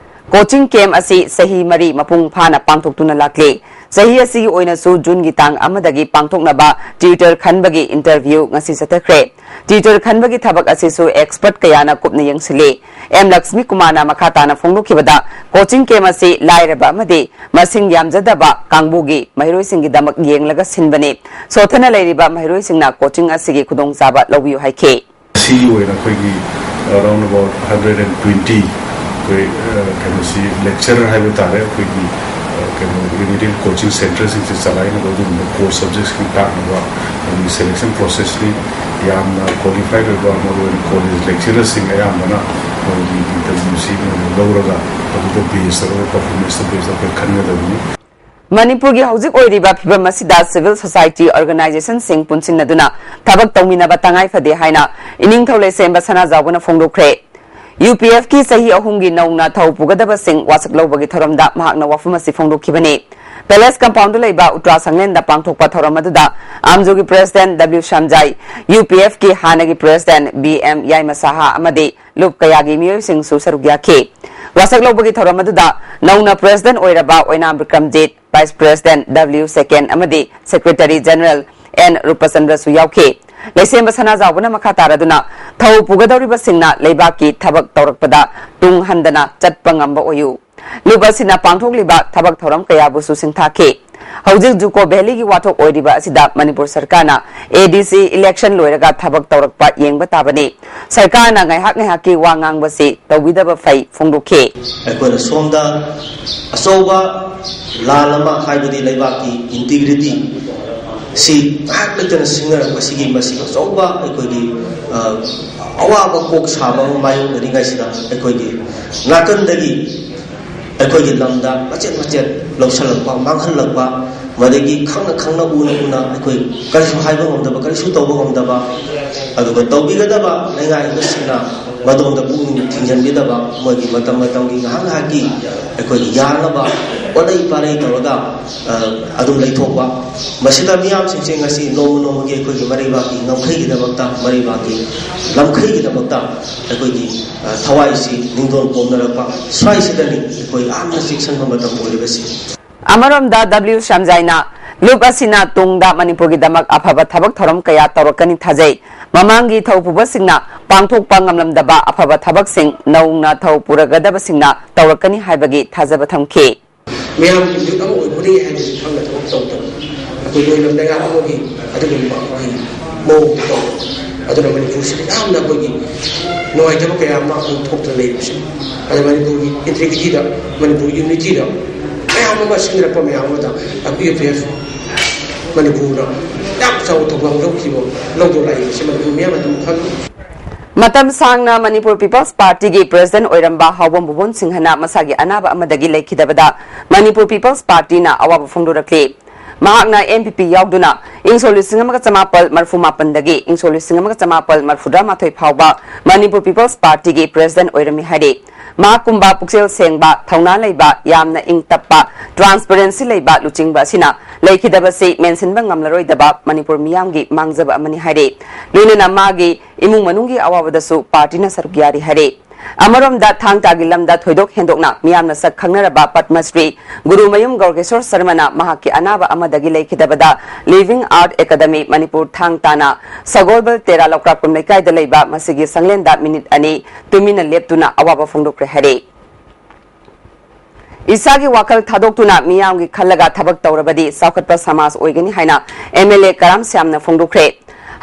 coaching camp ꯑꯁꯤ ꯆꯍꯤ ꯃꯔꯤ ꯃꯄꯨꯡ ꯐꯥꯅ ꯄꯥꯡꯊꯣꯛꯇꯨꯅ ꯂꯥꯛꯂꯤ꯫ ꯆꯍꯤ ꯑꯁꯤꯒꯤ ꯑꯣꯏꯅꯁꯨ Juneꯒꯤ ꯇꯥꯡ ꯑꯃꯗꯒꯤ ꯄꯥꯡꯊꯣꯛꯅꯕ tutor ꯈꯟꯕꯒꯤ interview ꯉꯁꯤ ꯆꯠꯊꯈ꯭ꯔꯦ꯫ Tutor ꯈꯟꯕꯒꯤ ꯊꯕꯛ ꯑꯁꯤꯁꯨ expert ꯀꯌꯥꯅ ꯀꯨꯞꯅ ꯌꯦꯡꯁꯤꯜꯂꯤ꯫ ꯑꯦꯝ ꯂꯛꯁꯃꯤ ꯀꯨꯃꯥꯔꯅ ꯃꯈꯥ ꯇꯥꯅ ꯐꯣꯡꯗꯣꯛꯈꯤꯕꯗ, coaching camp ꯑꯁꯤ ꯂꯥꯏꯔꯕ ꯑꯃꯗꯤ ꯃꯁꯤꯡ ꯌꯥꯝꯖꯗꯕ ꯀꯥꯡꯕꯨꯒꯤ ꯃꯍꯩꯔꯣꯏꯁꯤꯡꯒꯤꯗꯃꯛ ꯌꯦꯡꯂꯒ ꯁꯤꯟꯕꯅꯤ꯫ ꯁꯣꯠꯊꯅ ꯂꯩꯔꯤꯕ ꯃꯍꯩꯔꯣꯏꯁꯤꯡꯅ coaching ꯑꯁꯤꯒꯤ ꯈꯨꯗꯣꯡꯆꯥꯕ ꯂꯧꯕꯤꯌꯨ ꯍꯥꯏꯈꯤ꯫ ꯁꯤꯒꯤ ꯑꯣꯏꯅ ꯑꯩꯈꯣꯏꯒꯤ around about hundred and twenty ꯑꯩꯈꯣꯏ, ꯑ, ꯀꯩꯅꯣꯁꯤ lecturer ꯍꯥꯏꯕ ꯇꯥꯔꯦ, ꯑꯩꯈꯣꯏꯒꯤ, ꯑ, ꯀꯩꯅꯣ remedial coaching centreꯁꯤꯡꯁꯦ ꯆꯂꯥꯏꯅꯕ ꯑꯗꯨꯒꯨꯝꯕ core subjectꯁꯤꯡ ꯇꯥꯛꯅꯕ ꯑꯩꯈꯣꯏꯒꯤ selection processꯅꯤ꯫ ꯌꯥꯝꯅ qualified ꯑꯣꯏꯕ ꯃꯔꯨꯑꯣꯏꯅ college lecturerꯁꯤꯡ ꯑꯌꯥꯝꯕꯅ ꯃꯣꯏꯒꯤ interviewꯁꯤ ꯃꯣꯏꯅ ꯂꯧꯔꯒ ꯑꯗꯨꯗ base ꯇꯧꯔꯒ performanceꯇ base ꯇꯧꯔꯒ ꯈꯟꯒꯗꯕꯅꯤ꯫ ꯃꯅꯤꯄꯨꯔꯒꯤ ꯍꯧꯖꯤꯛ ꯑꯣꯏꯔꯤꯕ ꯐꯤꯚꯝ ꯑꯁꯤꯗ civil society organizationꯁꯤꯡ ꯄꯨꯟꯁꯤꯟꯅꯗꯨꯅ ꯊꯕꯛ ꯇꯧꯃꯤꯟꯅꯕ ꯇꯉꯥꯏ ꯐꯗꯦ ꯍꯥꯏꯅ ꯏꯅꯤꯡꯊꯧ ꯂꯩꯁꯦꯝꯕ ꯁꯅꯥꯖꯥꯎꯕꯅ ꯐꯣꯡꯗꯣꯛꯈ꯭ꯔꯦ꯫ UPFꯀꯤ ꯆꯍꯤ ꯑꯍꯨꯝꯒꯤ ꯅꯧꯅ ꯊꯧ ꯄꯨꯒꯗꯕꯁꯤꯡ ꯋꯥꯁꯛ ꯂꯧꯕꯒꯤ ꯊꯧꯔꯝꯗ ꯃꯍꯥꯛꯅ ꯋꯥꯐꯝ ꯑꯁꯤ ꯐꯣꯡꯗꯣꯛꯈꯤꯕꯅꯤ꯫ Palace Compoundꯗ ꯂꯩꯕ ꯎꯇ꯭ꯔꯥ ꯁꯪꯂꯦꯟꯗ ꯄꯥꯡꯊꯣꯛꯄ ꯊꯧꯔꯝ ꯑꯗꯨꯗ ꯑꯥꯝꯖꯨꯒꯤ president W ꯁ꯭ꯌꯥꯝꯖꯥꯏ, UPFꯀꯤ ꯍꯥꯟꯅꯒꯤ president B M ꯌꯥꯏꯃ ꯁꯍꯥ ꯑꯃꯗꯤ ꯂꯨꯞ ꯀꯌꯥꯒꯤ ꯃꯤꯑꯣꯏꯁꯤꯡꯁꯨ ꯁꯔꯨꯛ ꯌꯥꯈꯤ꯫ ꯋꯥꯁꯛ ꯂꯧꯕꯒꯤ ꯊꯧꯔꯝ ꯑꯗꯨꯗ ꯅꯧꯅ president ꯑꯣꯏꯔꯕ ꯑꯣꯏꯅꯥꯝ ꯕꯤꯀ꯭ꯔꯝꯖꯤꯠ, vice president W ꯁꯦꯀꯦꯟ ꯑꯃꯗꯤ secretary general N ꯔꯨꯄꯆꯟꯗ꯭ꯔꯁꯨ ꯌꯥꯎꯈꯤ꯫ ꯂꯩꯁꯦꯝꯕ ꯁꯅꯥꯖꯥꯎꯕꯅ ꯃꯈꯥ ꯇꯥꯔꯗꯨꯅ ꯊꯧ ꯄꯨꯒꯗꯧꯔꯤꯕꯁꯤꯡꯅ ꯂꯩꯕꯥꯛꯀꯤ ꯊꯕꯛ ꯇꯧꯔꯛꯄꯗ ꯇꯨꯡ ꯍꯟꯗꯅ ꯆꯠꯄ ꯉꯝꯕ ꯑꯣꯏꯌꯨ꯫ ꯂꯨꯞ ꯑꯁꯤꯅ ꯄꯥꯡꯊꯣꯛꯂꯤꯕ ꯊꯕꯛ ꯊꯧꯔꯝ ꯀꯌꯥꯕꯨꯁꯨ ꯁꯤꯡꯊꯥꯈꯤ꯫ ꯍꯧꯖꯤꯛ ꯖꯨꯀꯣ ꯚꯦꯂꯤꯒꯤ ꯋꯥꯊꯣꯛ ꯑꯣꯏꯔꯤꯕ ꯑꯁꯤꯗ ꯃꯅꯤꯄꯨꯔ ꯁꯔꯀꯥꯔꯅ ꯑꯦ ꯗꯤ ꯁꯤ ꯏꯂꯦꯛꯁꯟ ꯂꯣꯏꯔꯒ ꯊꯕꯛ ꯇꯧꯔꯛꯄ ꯌꯦꯡꯕ ꯇꯥꯕꯅꯤ꯫ ꯁꯔꯀꯥꯔꯅ ꯉꯥꯏꯍꯥꯛ ꯉꯥꯏꯍꯥꯛꯀꯤ ꯋꯥ ꯉꯥꯡꯕꯁꯤ ꯇꯧꯕꯤꯗꯕ ꯐꯩ ꯐꯣꯡꯗꯣꯛꯈꯤ꯫ ꯑꯩꯈꯣꯏꯅ ꯁꯣꯝꯗ ꯑꯆꯧꯕ ꯂꯥꯟ ꯑꯃ, ꯍꯥꯏꯕꯗꯤ ꯂꯩꯕꯥꯛꯀꯤ ꯏꯟꯇꯤꯒ꯭ꯔꯤꯇꯤ ꯁꯤ ꯉꯥꯏꯍꯥꯛ ꯂꯩꯇꯅ ꯁꯤꯡꯅꯔꯛꯄꯁꯤꯒꯤ ꯃꯁꯤ ꯑꯆꯧꯕ ꯑꯩꯈꯣꯏꯒꯤ, ꯑ, ꯑꯋꯥꯕ ꯀꯣꯛ ꯁꯥꯕ ꯑꯃ ꯃꯥꯌꯣꯛꯅꯔꯤꯉꯩꯁꯤꯗ ꯑꯩꯈꯣꯏꯒꯤ ꯅꯥꯀꯟꯗꯒꯤ ꯑꯩꯈꯣꯏꯒꯤ ꯂꯝꯗ ꯃꯆꯦꯠ ꯃꯆꯦꯠ ꯂꯧꯁꯤꯜꯂꯛꯄ, ꯃꯥꯡꯍꯜꯂꯛꯄ, ꯃꯗꯒꯤ ꯈꯪꯅ ꯈꯪꯅ, ꯎꯅ ꯎꯅ ꯑꯩꯈꯣꯏ ꯀꯔꯤꯁꯨ ꯍꯥꯏꯕ ꯉꯝꯗꯕ, ꯀꯔꯤꯁꯨ ꯇꯧꯕ ꯉꯝꯗꯕ, ꯑꯗꯨꯒ ꯇꯧꯕꯤꯒꯗꯕ ꯂꯩꯉꯥꯛꯂꯣꯏꯁꯤꯡꯅ ꯃꯗꯣꯝꯗ ꯄꯨꯛꯅꯤꯡ ꯊꯤꯡꯖꯤꯟꯕꯤꯗꯕ, ꯃꯣꯏꯒꯤ ꯃꯇꯝ ꯃꯇꯝꯒꯤ ꯉꯥꯏꯍꯥꯛ ꯉꯥꯏꯍꯥꯛꯀꯤ ꯑꯩꯈꯣꯏꯒꯤ ꯌꯥꯅꯕ ꯑꯣꯠꯂꯩ ꯄꯥꯔꯩ ꯇꯧꯔꯒ, ꯑ, ꯑꯗꯨꯝ ꯂꯩꯊꯣꯛꯄ꯫ ꯃꯁꯤꯗ ꯃꯤꯌꯥꯝꯁꯤꯡꯁꯦ ꯉꯁꯤ ꯅꯣꯡꯃ ꯅꯣꯡꯃꯒꯤ ꯑꯩꯈꯣꯏꯒꯤ ꯃꯔꯩꯕꯥꯛꯀꯤ ꯉꯝꯈꯩꯒꯤꯗꯃꯛꯇ, ꯃꯔꯩꯕꯥꯛꯀꯤ ꯂꯝꯈꯩꯒꯤꯗꯃꯛꯇ ꯑꯩꯈꯣꯏꯒꯤ, ꯑ, ꯊꯋꯥꯏꯁꯤ ꯅꯤꯡꯗꯣꯜ ꯄꯣꯝꯅꯔꯛꯄ, ꯁ꯭ꯋꯥꯏꯁꯤꯗꯅꯤ ꯑꯩꯈꯣꯏ ꯌꯥꯝꯅ ꯆꯦꯛꯁꯤꯟꯕ ꯃꯇꯝ ꯑꯣꯏꯔꯤꯕꯁꯤ꯫ ꯑꯃꯔꯣꯝꯗ ꯗꯕ꯭ꯂꯤꯎ ꯁ꯭ꯌꯥꯝꯖꯥꯏꯅ ꯂꯨꯞ ꯑꯁꯤꯅ ꯇꯨꯡꯗ ꯃꯅꯤꯄꯨꯔꯒꯤꯗꯃꯛ ꯑꯐꯕ ꯊꯕꯛ ꯊꯧꯔꯝ ꯀꯌꯥ ꯇꯧꯔꯛꯀꯅꯤ ꯊꯥꯖꯩ꯫ ꯃꯃꯥꯡꯒꯤ ꯊꯧ ꯄꯨꯕꯁꯤꯡꯅ ꯄꯥꯡꯊꯣꯛꯄ ꯉꯝꯂꯝꯗꯕ ꯑꯐꯕ ꯊꯕꯛꯁꯤꯡ ꯅꯧꯅ ꯊꯧ ꯄꯨꯔꯒꯗꯕꯁꯤꯡꯅ ꯇꯧꯔꯛꯀꯅꯤ ꯍꯥꯏꯕꯒꯤ ꯊꯥꯖꯕ ꯊꯝꯈꯤ꯫ ꯃꯤꯌꯥꯝꯒꯤ ꯃꯤꯍꯨꯠ ꯑꯃ ꯑꯣꯏꯕꯅꯤ ꯍꯥꯏꯕꯁꯤ ꯈꯪꯅ ꯊꯕꯛ ꯇꯧꯗꯕ, ꯑꯩꯈꯣꯏ ꯂꯣꯏꯅ ꯂꯩꯉꯥꯛ ꯑꯃꯒꯤ ꯑꯗꯨꯒꯨꯝꯕ ꯑꯩꯈꯣꯏ ꯃꯑꯣꯡꯗ ꯇꯧꯕ꯫ ꯑꯗꯨꯅ ꯃꯅꯤꯄꯨꯔꯁꯤꯗ ꯌꯥꯝꯅ ꯑꯩꯈꯣꯏꯒꯤ ꯅꯨꯡꯉꯥꯏꯇꯕ ꯀꯌꯥ ꯑꯃ ꯑꯩꯈꯣꯏ ꯊꯣꯛꯇꯅ ꯂꯩꯔꯤꯕꯁꯤ꯫ ꯑꯗ ꯃꯅꯤꯄꯨꯔꯒꯤ ꯏꯟꯇꯤꯒ꯭ꯔꯤꯇꯤꯗ, ꯃꯅꯤꯄꯨꯔꯒꯤ ꯌꯨꯅꯤꯇꯤꯗ ꯃꯌꯥꯝ ꯑꯃ ꯁꯤꯡꯅꯔꯛꯄ ꯃꯌꯥꯝ ꯑꯃꯗ ꯑꯩꯈꯣꯏ ꯌꯨ ꯄꯤ ꯑꯦꯐ ꯃꯅꯤꯄꯨꯔꯗ ꯌꯥꯝ ꯆꯥꯎꯕ ꯊꯧꯗꯥꯡ ꯂꯧꯈꯤꯕ, ꯂꯧꯗꯨꯅ ꯂꯥꯛꯏꯕꯁꯤ ꯃꯅꯤꯄꯨꯔ ꯃꯤꯌꯥꯝꯅ ꯑꯗꯨꯝ ꯈꯪꯏ꯫ ꯃꯇꯝ ꯁꯥꯡꯅ ꯃꯅꯤꯄꯨꯔ ꯄꯤꯄꯜꯁ ꯄꯥꯔꯇꯤꯒꯤ ꯄ꯭ꯔꯦꯁꯤꯗꯦꯟꯠ ꯑꯣꯏꯔꯝꯕ ꯍꯥꯎꯕꯝ ꯕꯨꯕꯣꯟ ꯁꯤꯡꯍꯅ ꯃꯁꯥꯒꯤ ꯑꯅꯥꯕ ꯑꯃꯗꯒꯤ ꯂꯩꯈꯤꯗꯕꯗ ꯃꯅꯤꯄꯨꯔ ꯄꯤꯄꯜꯁ ꯄꯥꯔꯇꯤꯅ ꯑꯋꯥꯕ ꯐꯣꯡꯗꯣꯔꯛꯂꯤ꯫ ꯃꯍꯥꯛꯅ ꯑꯦꯟ ꯄꯤ ꯄꯤ ꯌꯥꯎꯗꯨꯅ ꯏꯪ ꯁꯣꯛ ꯂꯤꯁꯤꯡ ꯑꯃꯒ ꯆꯃꯥꯄꯜ ꯃꯔꯐꯨ ꯃꯥꯄꯟꯗꯒꯤ ꯏꯪ ꯁꯣꯛ ꯂꯤꯁꯤꯡ ꯑꯃꯒ ꯆꯃꯥꯄꯜ ꯃꯔꯐꯨꯇꯔꯥ ꯃꯥꯊꯣꯏ ꯐꯥꯎꯕ ꯃꯅꯤꯄꯨꯔ ꯄꯤꯄꯜꯁ ꯄꯥꯔꯇꯤꯒꯤ ꯄ꯭ꯔꯦꯁꯤꯗꯦꯟꯠ ꯑꯣꯏꯔꯝꯃꯤ ꯍꯥꯏꯔꯤ꯫ ꯃꯍꯥꯛꯀꯨꯝꯕ ꯄꯨꯛꯆꯦꯜ ꯁꯦꯡꯕ, ꯊꯧꯅꯥ ꯂꯩꯕ, ꯌꯥꯝꯅ ꯏꯪ ꯇꯞꯄ, ꯇ꯭ꯔꯥꯟꯁꯄꯔꯦꯟꯁꯤ ꯂꯩꯕ ꯂꯨꯆꯤꯡꯕ ꯑꯁꯤꯅ ꯂꯩꯈꯤꯗꯕꯁꯤ ꯃꯦꯟꯁꯤꯟꯕ ꯉꯝꯂꯔꯣꯏꯗꯕ ꯃꯅꯤꯄꯨꯔ ꯃꯤꯌꯥꯝꯒꯤ ꯃꯥꯡꯖꯕ ꯑꯃꯅꯤ ꯍꯥꯏꯔꯤ꯫ ꯂꯣꯏꯅꯅ ꯃꯥꯒꯤ ꯏꯃꯨꯡ ꯃꯅꯨꯡꯒꯤ ꯑꯋꯥꯕꯗꯁꯨ ꯄꯥꯔꯇꯤꯅ ꯁꯔꯨꯛ ꯌꯥꯔꯤ ꯍꯥꯏꯔꯤ꯫ ꯑꯃꯔꯣꯝꯗ ꯊꯥꯡ ꯇꯥꯒꯤ ꯂꯝꯗ ꯊꯣꯏꯗꯣꯛ ꯍꯦꯟꯗꯣꯛꯅ ꯃꯤꯌꯥꯝꯅ ꯁꯛ ꯈꯪꯅꯔꯕ ꯄꯗꯃꯁ꯭ꯔꯤ ꯒꯨꯔꯨꯃꯌꯨꯝ ꯒꯧꯔꯀꯦꯁꯣꯔ ꯁꯔꯃꯅ ꯃꯍꯥꯛꯀꯤ ꯑꯅꯥꯕ ꯑꯃꯗꯒꯤ ꯂꯩꯈꯤꯗꯕꯗ ꯂꯤꯚꯤꯡ ꯑꯥꯔꯠ ꯑꯦꯀꯥꯗꯃꯤ ꯃꯅꯤꯄꯨꯔ ꯊꯥꯡ ꯇꯥꯅ ꯁꯒꯣꯜꯕꯜ ꯇꯦꯔꯥ ꯂꯧꯀ꯭ꯔꯥꯛꯄꯝ ꯂꯩꯀꯥꯏꯗ ꯂꯩꯕ ꯃꯁꯤꯒꯤ ꯁꯪꯂꯦꯟꯗ ꯃꯤꯅꯤꯠ ꯑꯅꯤ ꯇꯨꯃꯤꯟꯅ ꯂꯦꯞꯇꯨꯅ ꯑꯋꯥꯕ ꯐꯣꯡꯗꯣꯛꯈ꯭ꯔꯦ ꯍꯥꯏꯔꯤ꯫ ꯏꯁꯥꯒꯤ ꯋꯥꯈꯜ ꯊꯥꯗꯣꯛꯇꯨꯅ ꯃꯤꯌꯥꯝꯒꯤ ꯈꯜꯂꯒ ꯊꯕꯛ ꯇꯧꯔꯕꯗꯤ ꯆꯥꯎꯈꯠꯄ ꯁꯃꯥꯖ ꯑꯣꯏꯒꯅꯤ ꯍꯥꯏꯅ ꯑꯦꯝ ꯑꯦꯜ ꯑꯦ ꯀꯔꯥꯝ ꯁ꯭ꯌꯥꯝꯅ ꯐꯣꯡꯗꯣꯛꯈ꯭ꯔꯦ꯫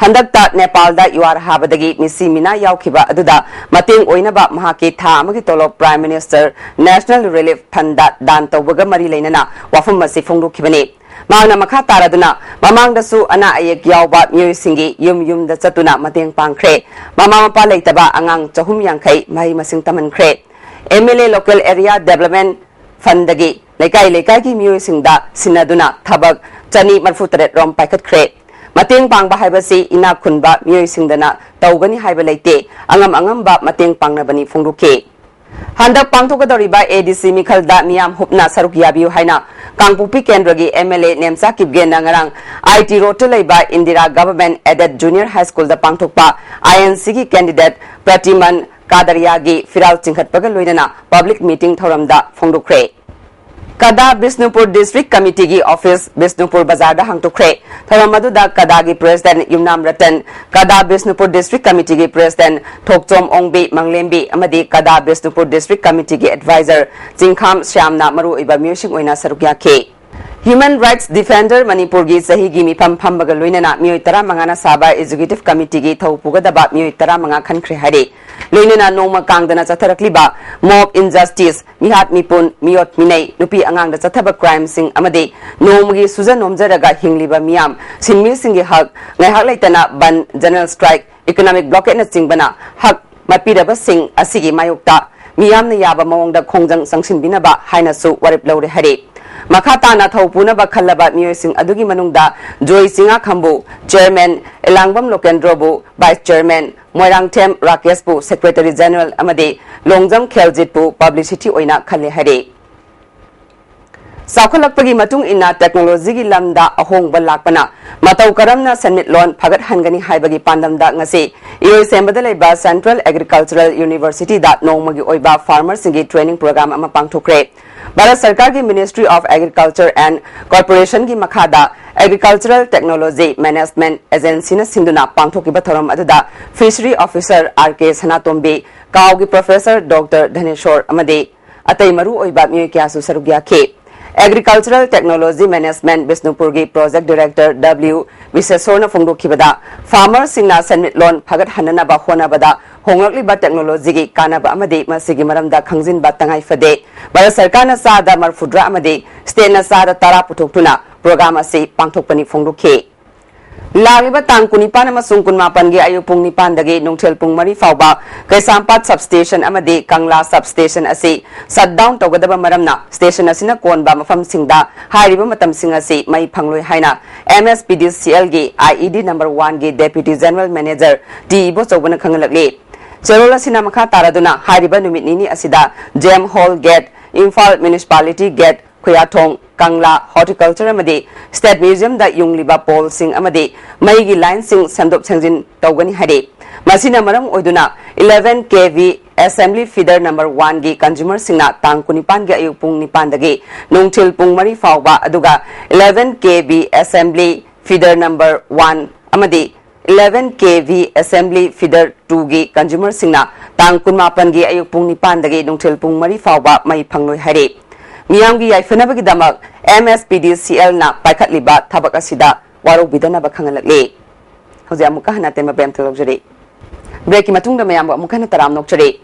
ꯍꯟꯗꯛꯇ ꯅꯦꯄꯥꯜꯗ ꯌꯨꯍꯥꯔ ꯍꯥꯕꯗꯒꯤ ꯃꯤꯁꯤ ꯃꯤꯅꯥ ꯌꯥꯎꯈꯤꯕ ꯑꯗꯨꯗ ꯃꯇꯦꯡ ꯑꯣꯏꯅꯕ ꯃꯍꯥꯛꯀꯤ ꯊꯥ ꯑꯃꯒꯤ ꯇꯣꯂꯣꯞ Prime Minister National Relief Fundꯗ ꯗꯥꯟ ꯇꯧꯕꯒ ꯃꯔꯤ ꯂꯩꯅꯅ ꯋꯥꯐꯝ ꯑꯁꯤ ꯐꯣꯡꯗꯣꯛꯈꯤꯕꯅꯤ꯫ ꯃꯍꯥꯛꯅ ꯃꯈꯥ ꯇꯥꯔꯗꯨꯅ, ꯃꯃꯥꯡꯗꯁꯨ ꯑꯅꯥ ꯑꯌꯦꯛ ꯌꯥꯎꯕ ꯃꯤꯑꯣꯏꯁꯤꯡꯒꯤ ꯌꯨꯝ ꯌꯨꯝꯗ ꯆꯠꯇꯨꯅ ꯃꯇꯦꯡ ꯄꯥꯡꯈ꯭ꯔꯦ꯫ ꯃꯃꯥ ꯃꯄꯥ ꯂꯩꯇꯕ ꯑꯉꯥꯡ ꯆꯍꯨꯝ ꯌꯥꯡꯈꯩ ꯃꯍꯩ ꯃꯁꯤꯡ ꯇꯝꯍꯟꯈ꯭ꯔꯦ꯫ M L A Local Area Development Fundꯗꯒꯤ ꯂꯩꯀꯥꯏ ꯂꯩꯀꯥꯏꯒꯤ ꯃꯤꯑꯣꯏꯁꯤꯡꯗ ꯁꯤꯟꯅꯗꯨꯅ ꯊꯕꯛ ꯆꯅꯤ ꯃꯔꯤꯐꯨ ꯇꯔꯦꯠ ꯔꯣꯝ ꯄꯥꯏꯈꯠꯈ꯭ꯔꯦ꯫ ꯃꯇꯦꯡ ꯄꯥꯡꯕ ꯍꯥꯏꯕꯁꯤ ꯏꯅꯥꯛ ꯈꯨꯟꯕ ꯃꯤꯑꯣꯏꯁꯤꯡꯗꯅ ꯇꯧꯒꯅꯤ ꯍꯥꯏꯕ ꯂꯩꯇꯦ꯫ ꯑꯉꯝ ꯑꯉꯝꯕ ꯃꯇꯦꯡ ꯄꯥꯡꯅꯕꯅꯤ ꯐꯣꯡꯗꯣꯛꯈꯤ꯫ ꯍꯟꯗꯛ ꯄꯥꯡꯊꯣꯛꯀꯗꯧꯔꯤꯕ ꯑꯦ ꯗꯤ ꯁꯤ ꯃꯤꯈꯜꯗ ꯃꯤꯌꯥꯝ ꯍꯨꯞꯅ ꯁꯔꯨꯛ ꯌꯥꯕꯤꯌꯨ ꯍꯥꯏꯅ ꯀꯥꯡꯄꯣꯛꯄꯤ ꯀꯦꯟꯗ꯭ꯔꯒꯤ ꯑꯦꯝ ꯑꯦꯜ ꯑꯦ ꯅꯦꯝꯆꯥ ꯀꯤꯞꯒꯦꯟꯅ ꯉꯔꯥꯡ ꯑꯥꯏ ꯇꯤ ꯔꯣꯗꯇ ꯂꯩꯕ Indira Government Aided Junior High Schoolꯗ ꯄꯥꯡꯊꯣꯛꯄ ꯑꯥꯏ ꯑꯦꯟ ꯁꯤꯒꯤ candidate ꯄ꯭ꯔꯇꯤꯃꯟ ꯀꯥꯗꯔꯤꯌꯥꯒꯤ ꯐꯤꯔꯥꯜ ꯆꯤꯡꯈꯠꯄꯒ ꯂꯣꯏꯅꯅ public meeting ꯊꯧꯔꯝꯗ ꯐꯣꯡꯗꯣꯛꯈ꯭ꯔꯦ꯫ ꯀꯗꯥ ꯕꯤꯁꯅꯨꯄꯨꯔ District Committeeꯒꯤ office ꯕꯤꯁꯅꯨꯄꯨꯔ ꯕꯖꯥꯔꯗ ꯍꯥꯡꯗꯣꯛꯈ꯭ꯔꯦ꯫ ꯊꯧꯔꯝ ꯑꯗꯨꯗ ꯀꯗꯥꯒꯤ President ꯌꯨꯝꯅꯥꯝ ꯔꯇꯟ, ꯀꯗꯥ ꯕꯤꯁꯅꯨꯄꯨꯔ District Committeeꯒꯤ President ꯊꯣꯛꯆꯣꯝ ꯑꯣꯡꯕꯤ ꯃꯪꯂꯦꯝꯕꯤ ꯑꯃꯗꯤ ꯀꯗꯥ ꯕꯤꯁꯅꯨꯄꯨꯔ District Committeeꯒꯤ Advisor ꯆꯤꯡꯈꯥꯝ ꯁ꯭ꯌꯥꯝꯅ ꯃꯔꯨꯑꯣꯏꯕ ꯃꯤꯑꯣꯏꯁꯤꯡ ꯑꯣꯏꯅ ꯁꯔꯨꯛ ꯌꯥꯈꯤ꯫ Human Rights Defender ꯃꯅꯤꯄꯨꯔꯒꯤ ꯆꯍꯤꯒꯤ ꯃꯤꯐꯝ ꯐꯝꯕꯒ ꯂꯣꯏꯅꯅ ꯃꯤꯑꯣꯏ ꯇꯔꯥꯃꯉꯥꯅ ꯁꯥꯕ Executive Committeeꯒꯤ ꯊꯧ ꯄꯨꯒꯗꯕ ꯃꯤꯑꯣꯏ ꯇꯔꯥꯃꯉꯥ ꯈꯟꯈ꯭ꯔꯦ ꯍꯥꯏꯔꯤ꯫ ꯂꯣꯏꯅꯅ ꯅꯣꯡꯃ ꯀꯥꯡꯗꯅ ꯆꯠꯊꯔꯛꯂꯤꯕ mob injustice, ꯃꯤꯍꯥꯠ ꯃꯤꯄꯨꯟ, ꯃꯤꯑꯣꯠ ꯃꯤꯅꯩ, ꯅꯨꯄꯤ ꯑꯉꯥꯡꯗ ꯆꯠꯊꯕ crimeꯁꯤꯡ ꯑꯃꯗꯤ ꯅꯣꯡꯃꯒꯤ ꯁꯨꯖ ꯅꯣꯝꯖꯔꯒ ꯍꯤꯡꯂꯤꯕ ꯃꯤꯌꯥꯝ, ꯁꯤꯟꯃꯤꯁꯤꯡꯒꯤ ꯍꯛ, ꯉꯥꯏꯍꯥꯛ ꯂꯩꯇꯅ ꯕꯟ, general strike, economic blockadeꯅꯆꯤꯡꯕꯅ ꯍꯛ ꯃꯠꯄꯤꯔꯕꯁꯤꯡ ꯑꯁꯤꯒꯤ ꯃꯥꯌꯣꯛꯇ ꯃꯤꯌꯥꯝꯅ ꯌꯥꯕ ꯃꯑꯣꯡꯗ ꯈꯣꯡꯖꯪ ꯆꯪꯁꯤꯟꯕꯤꯅꯕ ꯍꯥꯏꯅꯁꯨ ꯋꯥꯔꯦꯞ ꯂꯧꯔꯦ ꯍꯥꯏꯔꯤ꯫ ꯃꯈꯥ ꯇꯥꯅ ꯊꯧ ꯄꯨꯅꯕ ꯈꯜꯂꯕ ꯃꯤꯑꯣꯏꯁꯤꯡ ꯑꯗꯨꯒꯤ ꯃꯅꯨꯡꯗ ꯖꯣꯏ ꯆꯤꯉꯥꯈꯝꯕꯨ Chairman, ꯏꯂꯥꯡꯕꯝ ꯂꯣꯀꯦꯟꯗ꯭ꯔꯣꯕꯨ Vice Chairman, Moirangthem ꯔꯥꯀꯦꯁꯄꯨ Secretary General ꯑꯃꯗꯤ ꯂꯣꯡꯖꯝ ꯈꯦꯜꯖꯤꯠꯄꯨ publicity ꯑꯣꯏꯅ ꯈꯜꯂꯦ ꯍꯥꯏꯔꯤ꯫ ꯆꯥꯎꯈꯠꯂꯛꯄꯒꯤ ꯃꯇꯨꯡ ꯏꯟꯅ technologyꯒꯤ ꯂꯝꯗ ꯑꯍꯣꯡꯕ ꯂꯥꯛꯄꯅ ꯃꯇꯧ ꯀꯔꯝꯅ ꯁꯦꯟꯃꯤꯠꯂꯣꯟ ꯐꯒꯠꯍꯟꯒꯅꯤ ꯍꯥꯏꯕꯒꯤ ꯄꯥꯟꯗꯝꯗ ꯉꯁꯤ ꯏꯔꯣꯏꯁꯦꯝꯕꯗ ꯂꯩꯕ Central Agricultural Universityꯗ ꯅꯣꯡꯃꯒꯤ ꯑꯣꯏꯕ farmerꯁꯤꯡꯒꯤ training program ꯑꯃ ꯄꯥꯡꯊꯣꯛꯈ꯭ꯔꯦ꯫ ꯚꯥꯔꯠ ꯁꯔꯀꯥꯔꯒꯤ Ministry of Agriculture and Corporationꯒꯤ ꯃꯈꯥꯗ Agricultural Technology Management Agencyꯅ ꯁꯤꯟꯗꯨꯅ ꯄꯥꯡꯊꯣꯛꯈꯤꯕ ꯊꯧꯔꯝ ꯑꯗꯨꯗ Fishery Officer ꯑꯥꯔ ꯀꯦ ꯁꯅꯥꯇꯣꯝꯕꯤ, ꯀꯥꯎꯒꯤ Professor Doctor ꯙꯅꯦꯁꯣꯔ ꯑꯃꯗꯤ ꯑꯇꯩ ꯃꯔꯨ ꯑꯣꯏꯕ ꯃꯤꯑꯣꯏ ꯀꯌꯥꯁꯨ ꯁꯔꯨꯛ ꯌꯥꯈꯤ꯫ Agricultural Technology Management ꯕꯤꯁꯅꯨꯄꯨꯔꯒꯤ Project Director W ꯕꯤꯁꯦꯁꯣꯔꯅ ꯐꯣꯡꯗꯣꯛꯈꯤꯕꯗ, farmerꯁꯤꯡꯅ ꯁꯦꯟꯃꯤꯠꯂꯣꯟ ꯐꯒꯠꯍꯟꯅꯅꯕ ꯍꯣꯠꯅꯕꯗ ꯍꯣꯡꯂꯛꯂꯤꯕ technologyꯒꯤ ꯀꯥꯟꯅꯕ ꯑꯃꯗꯤ ꯃꯁꯤꯒꯤ ꯃꯔꯝꯗ ꯈꯪꯖꯤꯟꯕ ꯇꯉꯥꯏ ꯐꯗꯦ꯫ ꯚꯥꯔꯠ ꯁꯔꯀꯥꯔꯅ ꯆꯥꯗ ꯃꯔꯐꯨꯇꯔꯥ ꯑꯃꯗꯤ stateꯅ ꯆꯥꯗ ꯇꯔꯥ ꯄꯨꯊꯣꯛꯇꯨꯅ program ꯑꯁꯤ ꯄꯥꯡꯊꯣꯛꯄꯅꯤ ꯐꯣꯡꯗꯣꯛꯈꯤ꯫ ꯂꯥꯛꯂꯤꯕ ꯇꯥꯡ ꯀꯨꯟꯅꯤꯄꯥꯟ ꯑꯃꯁꯨꯡ ꯀꯨꯟꯃꯥꯄꯟꯒꯤ ꯑꯌꯨꯛ ꯄꯨꯡ ꯅꯤꯄꯥꯟꯗꯒꯤ ꯅꯨꯡꯊꯤꯜ ꯄꯨꯡ ꯃꯔꯤ ꯐꯥꯎꯕ ꯀꯩꯁꯥꯝꯄꯥꯠ substation ꯑꯃꯗꯤ ꯀꯪꯂꯥ substation ꯑꯁꯤ shutdown ꯇꯧꯒꯗꯕ ꯃꯔꯝꯅ, station ꯑꯁꯤꯅ ꯀꯣꯟꯕ ꯃꯐꯝꯁꯤꯡꯗ ꯍꯥꯏꯔꯤꯕ ꯃꯇꯝꯁꯤꯡ ꯑꯁꯤ ꯃꯩ ꯐꯪꯂꯣꯏ ꯍꯥꯏꯅ M S P D C Lꯒꯤ I E D number oneꯒꯤ Deputy General Manager T ꯏꯕꯣꯆꯧꯕꯅ ꯈꯪꯍꯜꯂꯛꯂꯤ꯫ ꯆꯦꯔꯣꯜ ꯑꯁꯤꯅ ꯃꯈꯥ ꯇꯥꯔꯗꯨꯅ ꯍꯥꯏꯔꯤꯕ ꯅꯨꯃꯤꯠ ꯅꯤꯅꯤ ꯑꯁꯤꯗ J M Hall Gate, Imphal Municipality Gate, ꯈꯨꯌꯥꯊꯣꯡ, ꯀꯪꯂꯥ, Horticulture ꯑꯃꯗꯤ State Museumꯗ ꯌꯨꯡꯂꯤꯕ poleꯁꯤꯡ ꯑꯃꯗꯤ ꯃꯩꯒꯤ lineꯁꯤꯡ ꯁꯦꯝꯗꯣꯛ ꯁꯦꯝꯖꯤꯟ ꯇꯧꯒꯅꯤ ꯍꯥꯏꯔꯤ꯫ ꯃꯁꯤꯅ ꯃꯔꯝ ꯑꯣꯏꯗꯨꯅ eleven K V assembly feeder number oneꯒꯤ consumerꯁꯤꯡꯅ ꯇꯥꯡ ꯀꯨꯟꯅꯤꯄꯥꯟꯒꯤ ꯑꯌꯨꯛ ꯄꯨꯡ ꯅꯤꯄꯥꯟꯗꯒꯤ ꯅꯨꯡꯊꯤꯜ ꯄꯨꯡ ꯃꯔꯤ ꯐꯥꯎꯕ, ꯑꯗꯨꯒ eleven K V assembly feeder number one ꯑꯃꯗꯤ eleven K V assembly feeder twoꯒꯤ consumerꯁꯤꯡꯅ ꯇꯥꯡ ꯀꯨꯟꯃꯥꯄꯟꯒꯤ ꯑꯌꯨꯛ ꯄꯨꯡ ꯅꯤꯄꯥꯟꯗꯒꯤ ꯅꯨꯡꯊꯤꯜ ꯄꯨꯡ ꯃꯔꯤ ꯐꯥꯎꯕ ꯃꯩ ꯐꯪꯂꯣꯏ ꯍꯥꯏꯔꯤ꯫ ꯃꯤꯌꯥꯝꯒꯤ ꯌꯥꯏꯐꯅꯕꯒꯤꯗꯃꯛ M S P D C Lꯅ ꯄꯥꯏꯈꯠꯂꯤꯕ ꯊꯕꯛ ꯑꯁꯤꯗ ꯋꯥꯔꯧꯕꯤꯗꯅꯕ ꯈꯪꯍꯜꯂꯛꯂꯤ꯫ ꯍꯧꯖꯤꯛ ꯑꯃꯨꯛꯀ ꯍꯟꯅ ꯑꯇꯦꯝꯕ ꯕꯦꯝꯇ ꯂꯧꯖꯔꯤ꯫ Breakꯀꯤ ꯃꯇꯨꯡꯗ ꯃꯌꯥꯝꯕꯨ ꯑꯃꯨꯛ ꯍꯟꯅ ꯇꯔꯥꯝꯅ ꯑꯣꯛꯆꯔꯤ꯫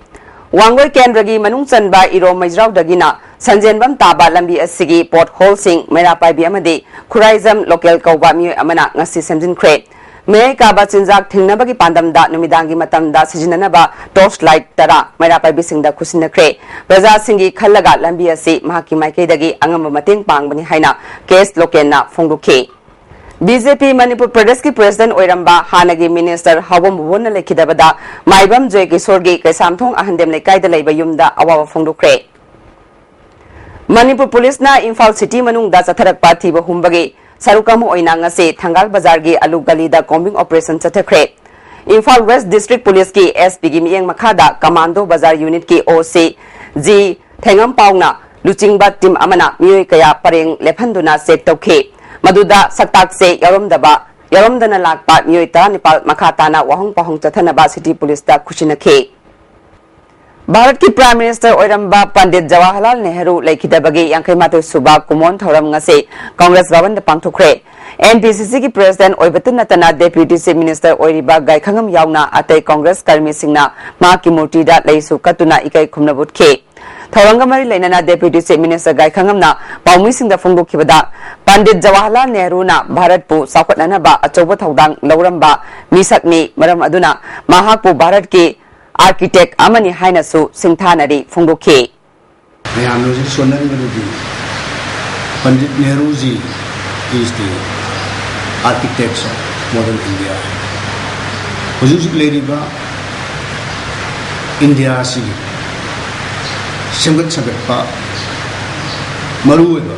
ꯋꯥꯡꯒꯣꯏ ꯀꯦꯟꯗ꯭ꯔꯒꯤ ꯃꯅꯨꯡ ꯆꯟꯕ ꯏꯔꯣꯝ ꯃꯩꯖ꯭ꯔꯥꯎꯗꯒꯤꯅ ꯁꯟꯖꯦꯟꯕꯝ ꯇꯥꯕ ꯂꯝꯕꯤ ꯑꯁꯤꯒꯤ potholeꯁꯤꯡ ꯃꯩꯔꯥ ꯄꯥꯏꯕꯤ ꯑꯃꯗꯤ ꯈꯨꯔꯥꯏꯖꯝ local ꯀꯧꯕ ꯃꯤꯑꯣꯏ ꯑꯃꯅ ꯉꯁꯤ ꯁꯦꯝꯖꯤꯟꯈ꯭ꯔꯦ꯫ ꯃꯌꯥꯏ ꯀꯥꯕ ꯆꯤꯟꯖꯥꯛ ꯊꯤꯡꯅꯕꯒꯤ ꯄꯥꯟꯗꯝꯗ ꯅꯨꯃꯤꯗꯥꯡꯒꯤ ꯃꯇꯝꯗ ꯁꯤꯖꯤꯟꯅꯅꯕ torch light ꯇꯔꯥ ꯃꯩꯔꯥ ꯄꯥꯏꯕꯤꯁꯤꯡꯗ ꯈꯨꯠꯁꯤꯟꯅꯈ꯭ꯔꯦ꯫ ꯄ꯭ꯔꯖꯥꯁꯤꯡꯒꯤ ꯈꯜꯂꯒ ꯂꯝꯕꯤ ꯑꯁꯤ ꯃꯍꯥꯛꯀꯤ ꯃꯥꯏꯀꯩꯗꯒꯤ ꯑꯉꯝꯕ ꯃꯇꯦꯡ ꯄꯥꯡꯕꯅꯤ ꯍꯥꯏꯅ ꯀꯦꯁ ꯂꯣꯀꯦꯟꯅ ꯐꯣꯡꯗꯣꯛꯈꯤ꯫ B J P ꯃꯅꯤꯄꯨꯔ ꯄ꯭ꯔꯗꯦꯁꯀꯤ president ꯑꯣꯏꯔꯝꯕ ꯍꯥꯟꯅꯒꯤ minister ꯍꯥꯎꯕꯝ ꯕꯨꯕꯣꯟꯅ ꯂꯩꯈꯤꯗꯕꯗ ꯃꯥꯏꯕꯝ ꯖꯣꯏꯀꯤꯁꯣꯔꯒꯤ ꯀꯩꯁꯥꯝꯊꯣꯡ ꯑꯍꯟꯗꯦꯝ ꯂꯩꯀꯥꯏꯗ ꯂꯩꯕ ꯌꯨꯝꯗ ꯑꯋꯥꯕ ꯐꯣꯡꯗꯣꯛꯈ꯭ꯔꯦ꯫ ꯃꯅꯤꯄꯨꯔ ꯄꯨꯂꯤꯁꯅ ꯏꯝꯐꯥꯜ city ꯃꯅꯨꯡꯗ ꯆꯠꯊꯔꯛꯄ ꯊꯤꯕ ꯍꯨꯝꯕꯒꯤ ꯁꯔꯨꯛ ꯑꯃ ꯑꯣꯏꯅ ꯉꯁꯤ ꯊꯪꯒꯥꯜ ꯕꯖꯥꯔꯒꯤ ꯑꯂꯨ ꯒꯂꯤꯗ combing operation ꯆꯠꯊꯈ꯭ꯔꯦ꯫ Imphal West District Policeꯀꯤ S Pꯒꯤ ꯃꯤꯠꯌꯦꯡ ꯃꯈꯥꯗ Commando Bazar Unitꯀꯤ O C G ꯊꯦꯡꯉꯝꯄꯥꯎꯅ ꯂꯨꯆꯤꯡꯕ team ꯑꯃꯅ ꯃꯤꯑꯣꯏ ꯀꯌꯥ ꯄꯔꯦꯡ ꯂꯦꯞꯍꯟꯗꯨꯅ check ꯇꯧꯈꯤ꯫ ꯃꯗꯨꯗ ꯁꯛꯇꯥꯛꯁꯦ ꯌꯥꯎꯔꯝꯗꯕ, ꯌꯥꯎꯔꯝꯗꯅ ꯂꯥꯛꯄ ꯃꯤꯑꯣꯏ ꯇꯔꯥꯅꯤꯄꯥꯜ ꯃꯈꯥ ꯇꯥꯅ ꯋꯥꯍꯪ ꯄꯥꯎꯍꯪ ꯆꯠꯊꯅꯕ city ꯄꯨꯂꯤꯁꯇ ꯈꯨꯠꯁꯤꯟꯅꯈꯤ꯫ ꯚꯥꯔꯠꯀꯤ Prime Minister ꯑꯣꯏꯔꯝꯕ ꯄꯟꯗꯤꯠ ꯖꯋꯥꯍꯔꯂꯥꯜ ꯅꯦꯍꯔꯨ ꯂꯩꯈꯤꯗꯕꯒꯤ ꯌꯥꯡꯈꯩ ꯃꯥꯊꯣꯏ ꯁꯨꯕ ꯀꯨꯃꯣꯟ ꯊꯧꯔꯝ ꯉꯁꯤ ꯀꯪꯒ꯭ꯔꯦꯁ ꯚꯕꯟꯗ ꯄꯥꯡꯊꯣꯛꯈ꯭ꯔꯦ꯫ NPCCꯒꯤ President ꯑꯣꯏꯕꯇ ꯅꯠꯇꯅ Deputy Chief Minister ꯑꯣꯏꯔꯤꯕ ꯒꯥꯏꯈꯉꯝ ꯌꯥꯎꯅ ꯑꯇꯩ ꯀꯪꯒ꯭ꯔꯦꯁ ꯀꯔꯃꯤꯁꯤꯡꯅ ꯃꯍꯥꯛꯀꯤ ꯃꯨꯔꯇꯤꯗ ꯂꯩꯁꯨ ꯀꯠꯇꯨꯅ ꯏꯀꯥꯏ ꯈꯨꯝꯅꯕ ꯎꯠꯈꯤ꯫ ꯊꯧꯔꯝꯒ ꯃꯔꯤ ꯂꯩꯅꯅ Deputy Chief Minister ꯒꯥꯏꯈꯉꯝꯅ ꯄꯥꯎꯃꯤꯁꯤꯡꯗ ꯐꯣꯡꯗꯣꯛꯈꯤꯕꯗ, ꯄꯟꯗꯤꯠ ꯖꯋꯥꯍꯔꯂꯥꯜ ꯅꯦꯍꯔꯨꯅ ꯚꯥꯔꯠꯄꯨ ꯆꯥꯎꯈꯠꯅꯅꯕ ꯑꯆꯧꯕ ꯊꯧꯗꯥꯡ ꯂꯧꯔꯝꯕ ꯃꯤꯁꯛꯅꯤ, ꯃꯔꯝ ꯑꯗꯨꯅ ꯃꯍꯥꯛꯄꯨ ꯚꯥꯔꯠꯀꯤ architect ꯑꯃꯅꯤ ꯍꯥꯏꯅꯁꯨ ꯁꯤꯡꯊꯥꯅꯔꯤ ꯐꯣꯡꯗꯣꯛꯈꯤ꯫ ꯃꯌꯥꯝꯅ ꯍꯧꯖꯤꯛ ꯁꯣꯟꯅꯔꯤꯕꯗꯨꯗꯤ Pandit ꯅꯦꯍꯔꯨꯖꯤ is the architects of modern India꯫ ꯍꯧꯖꯤꯛ ꯍꯧꯖꯤꯛ ꯂꯩꯔꯤꯕ ꯏꯟꯗꯤꯌꯥ ꯑꯁꯤꯒꯤ ꯁꯦꯝꯒꯠ ꯁꯥꯒꯠꯄ ꯃꯔꯨꯑꯣꯏꯕ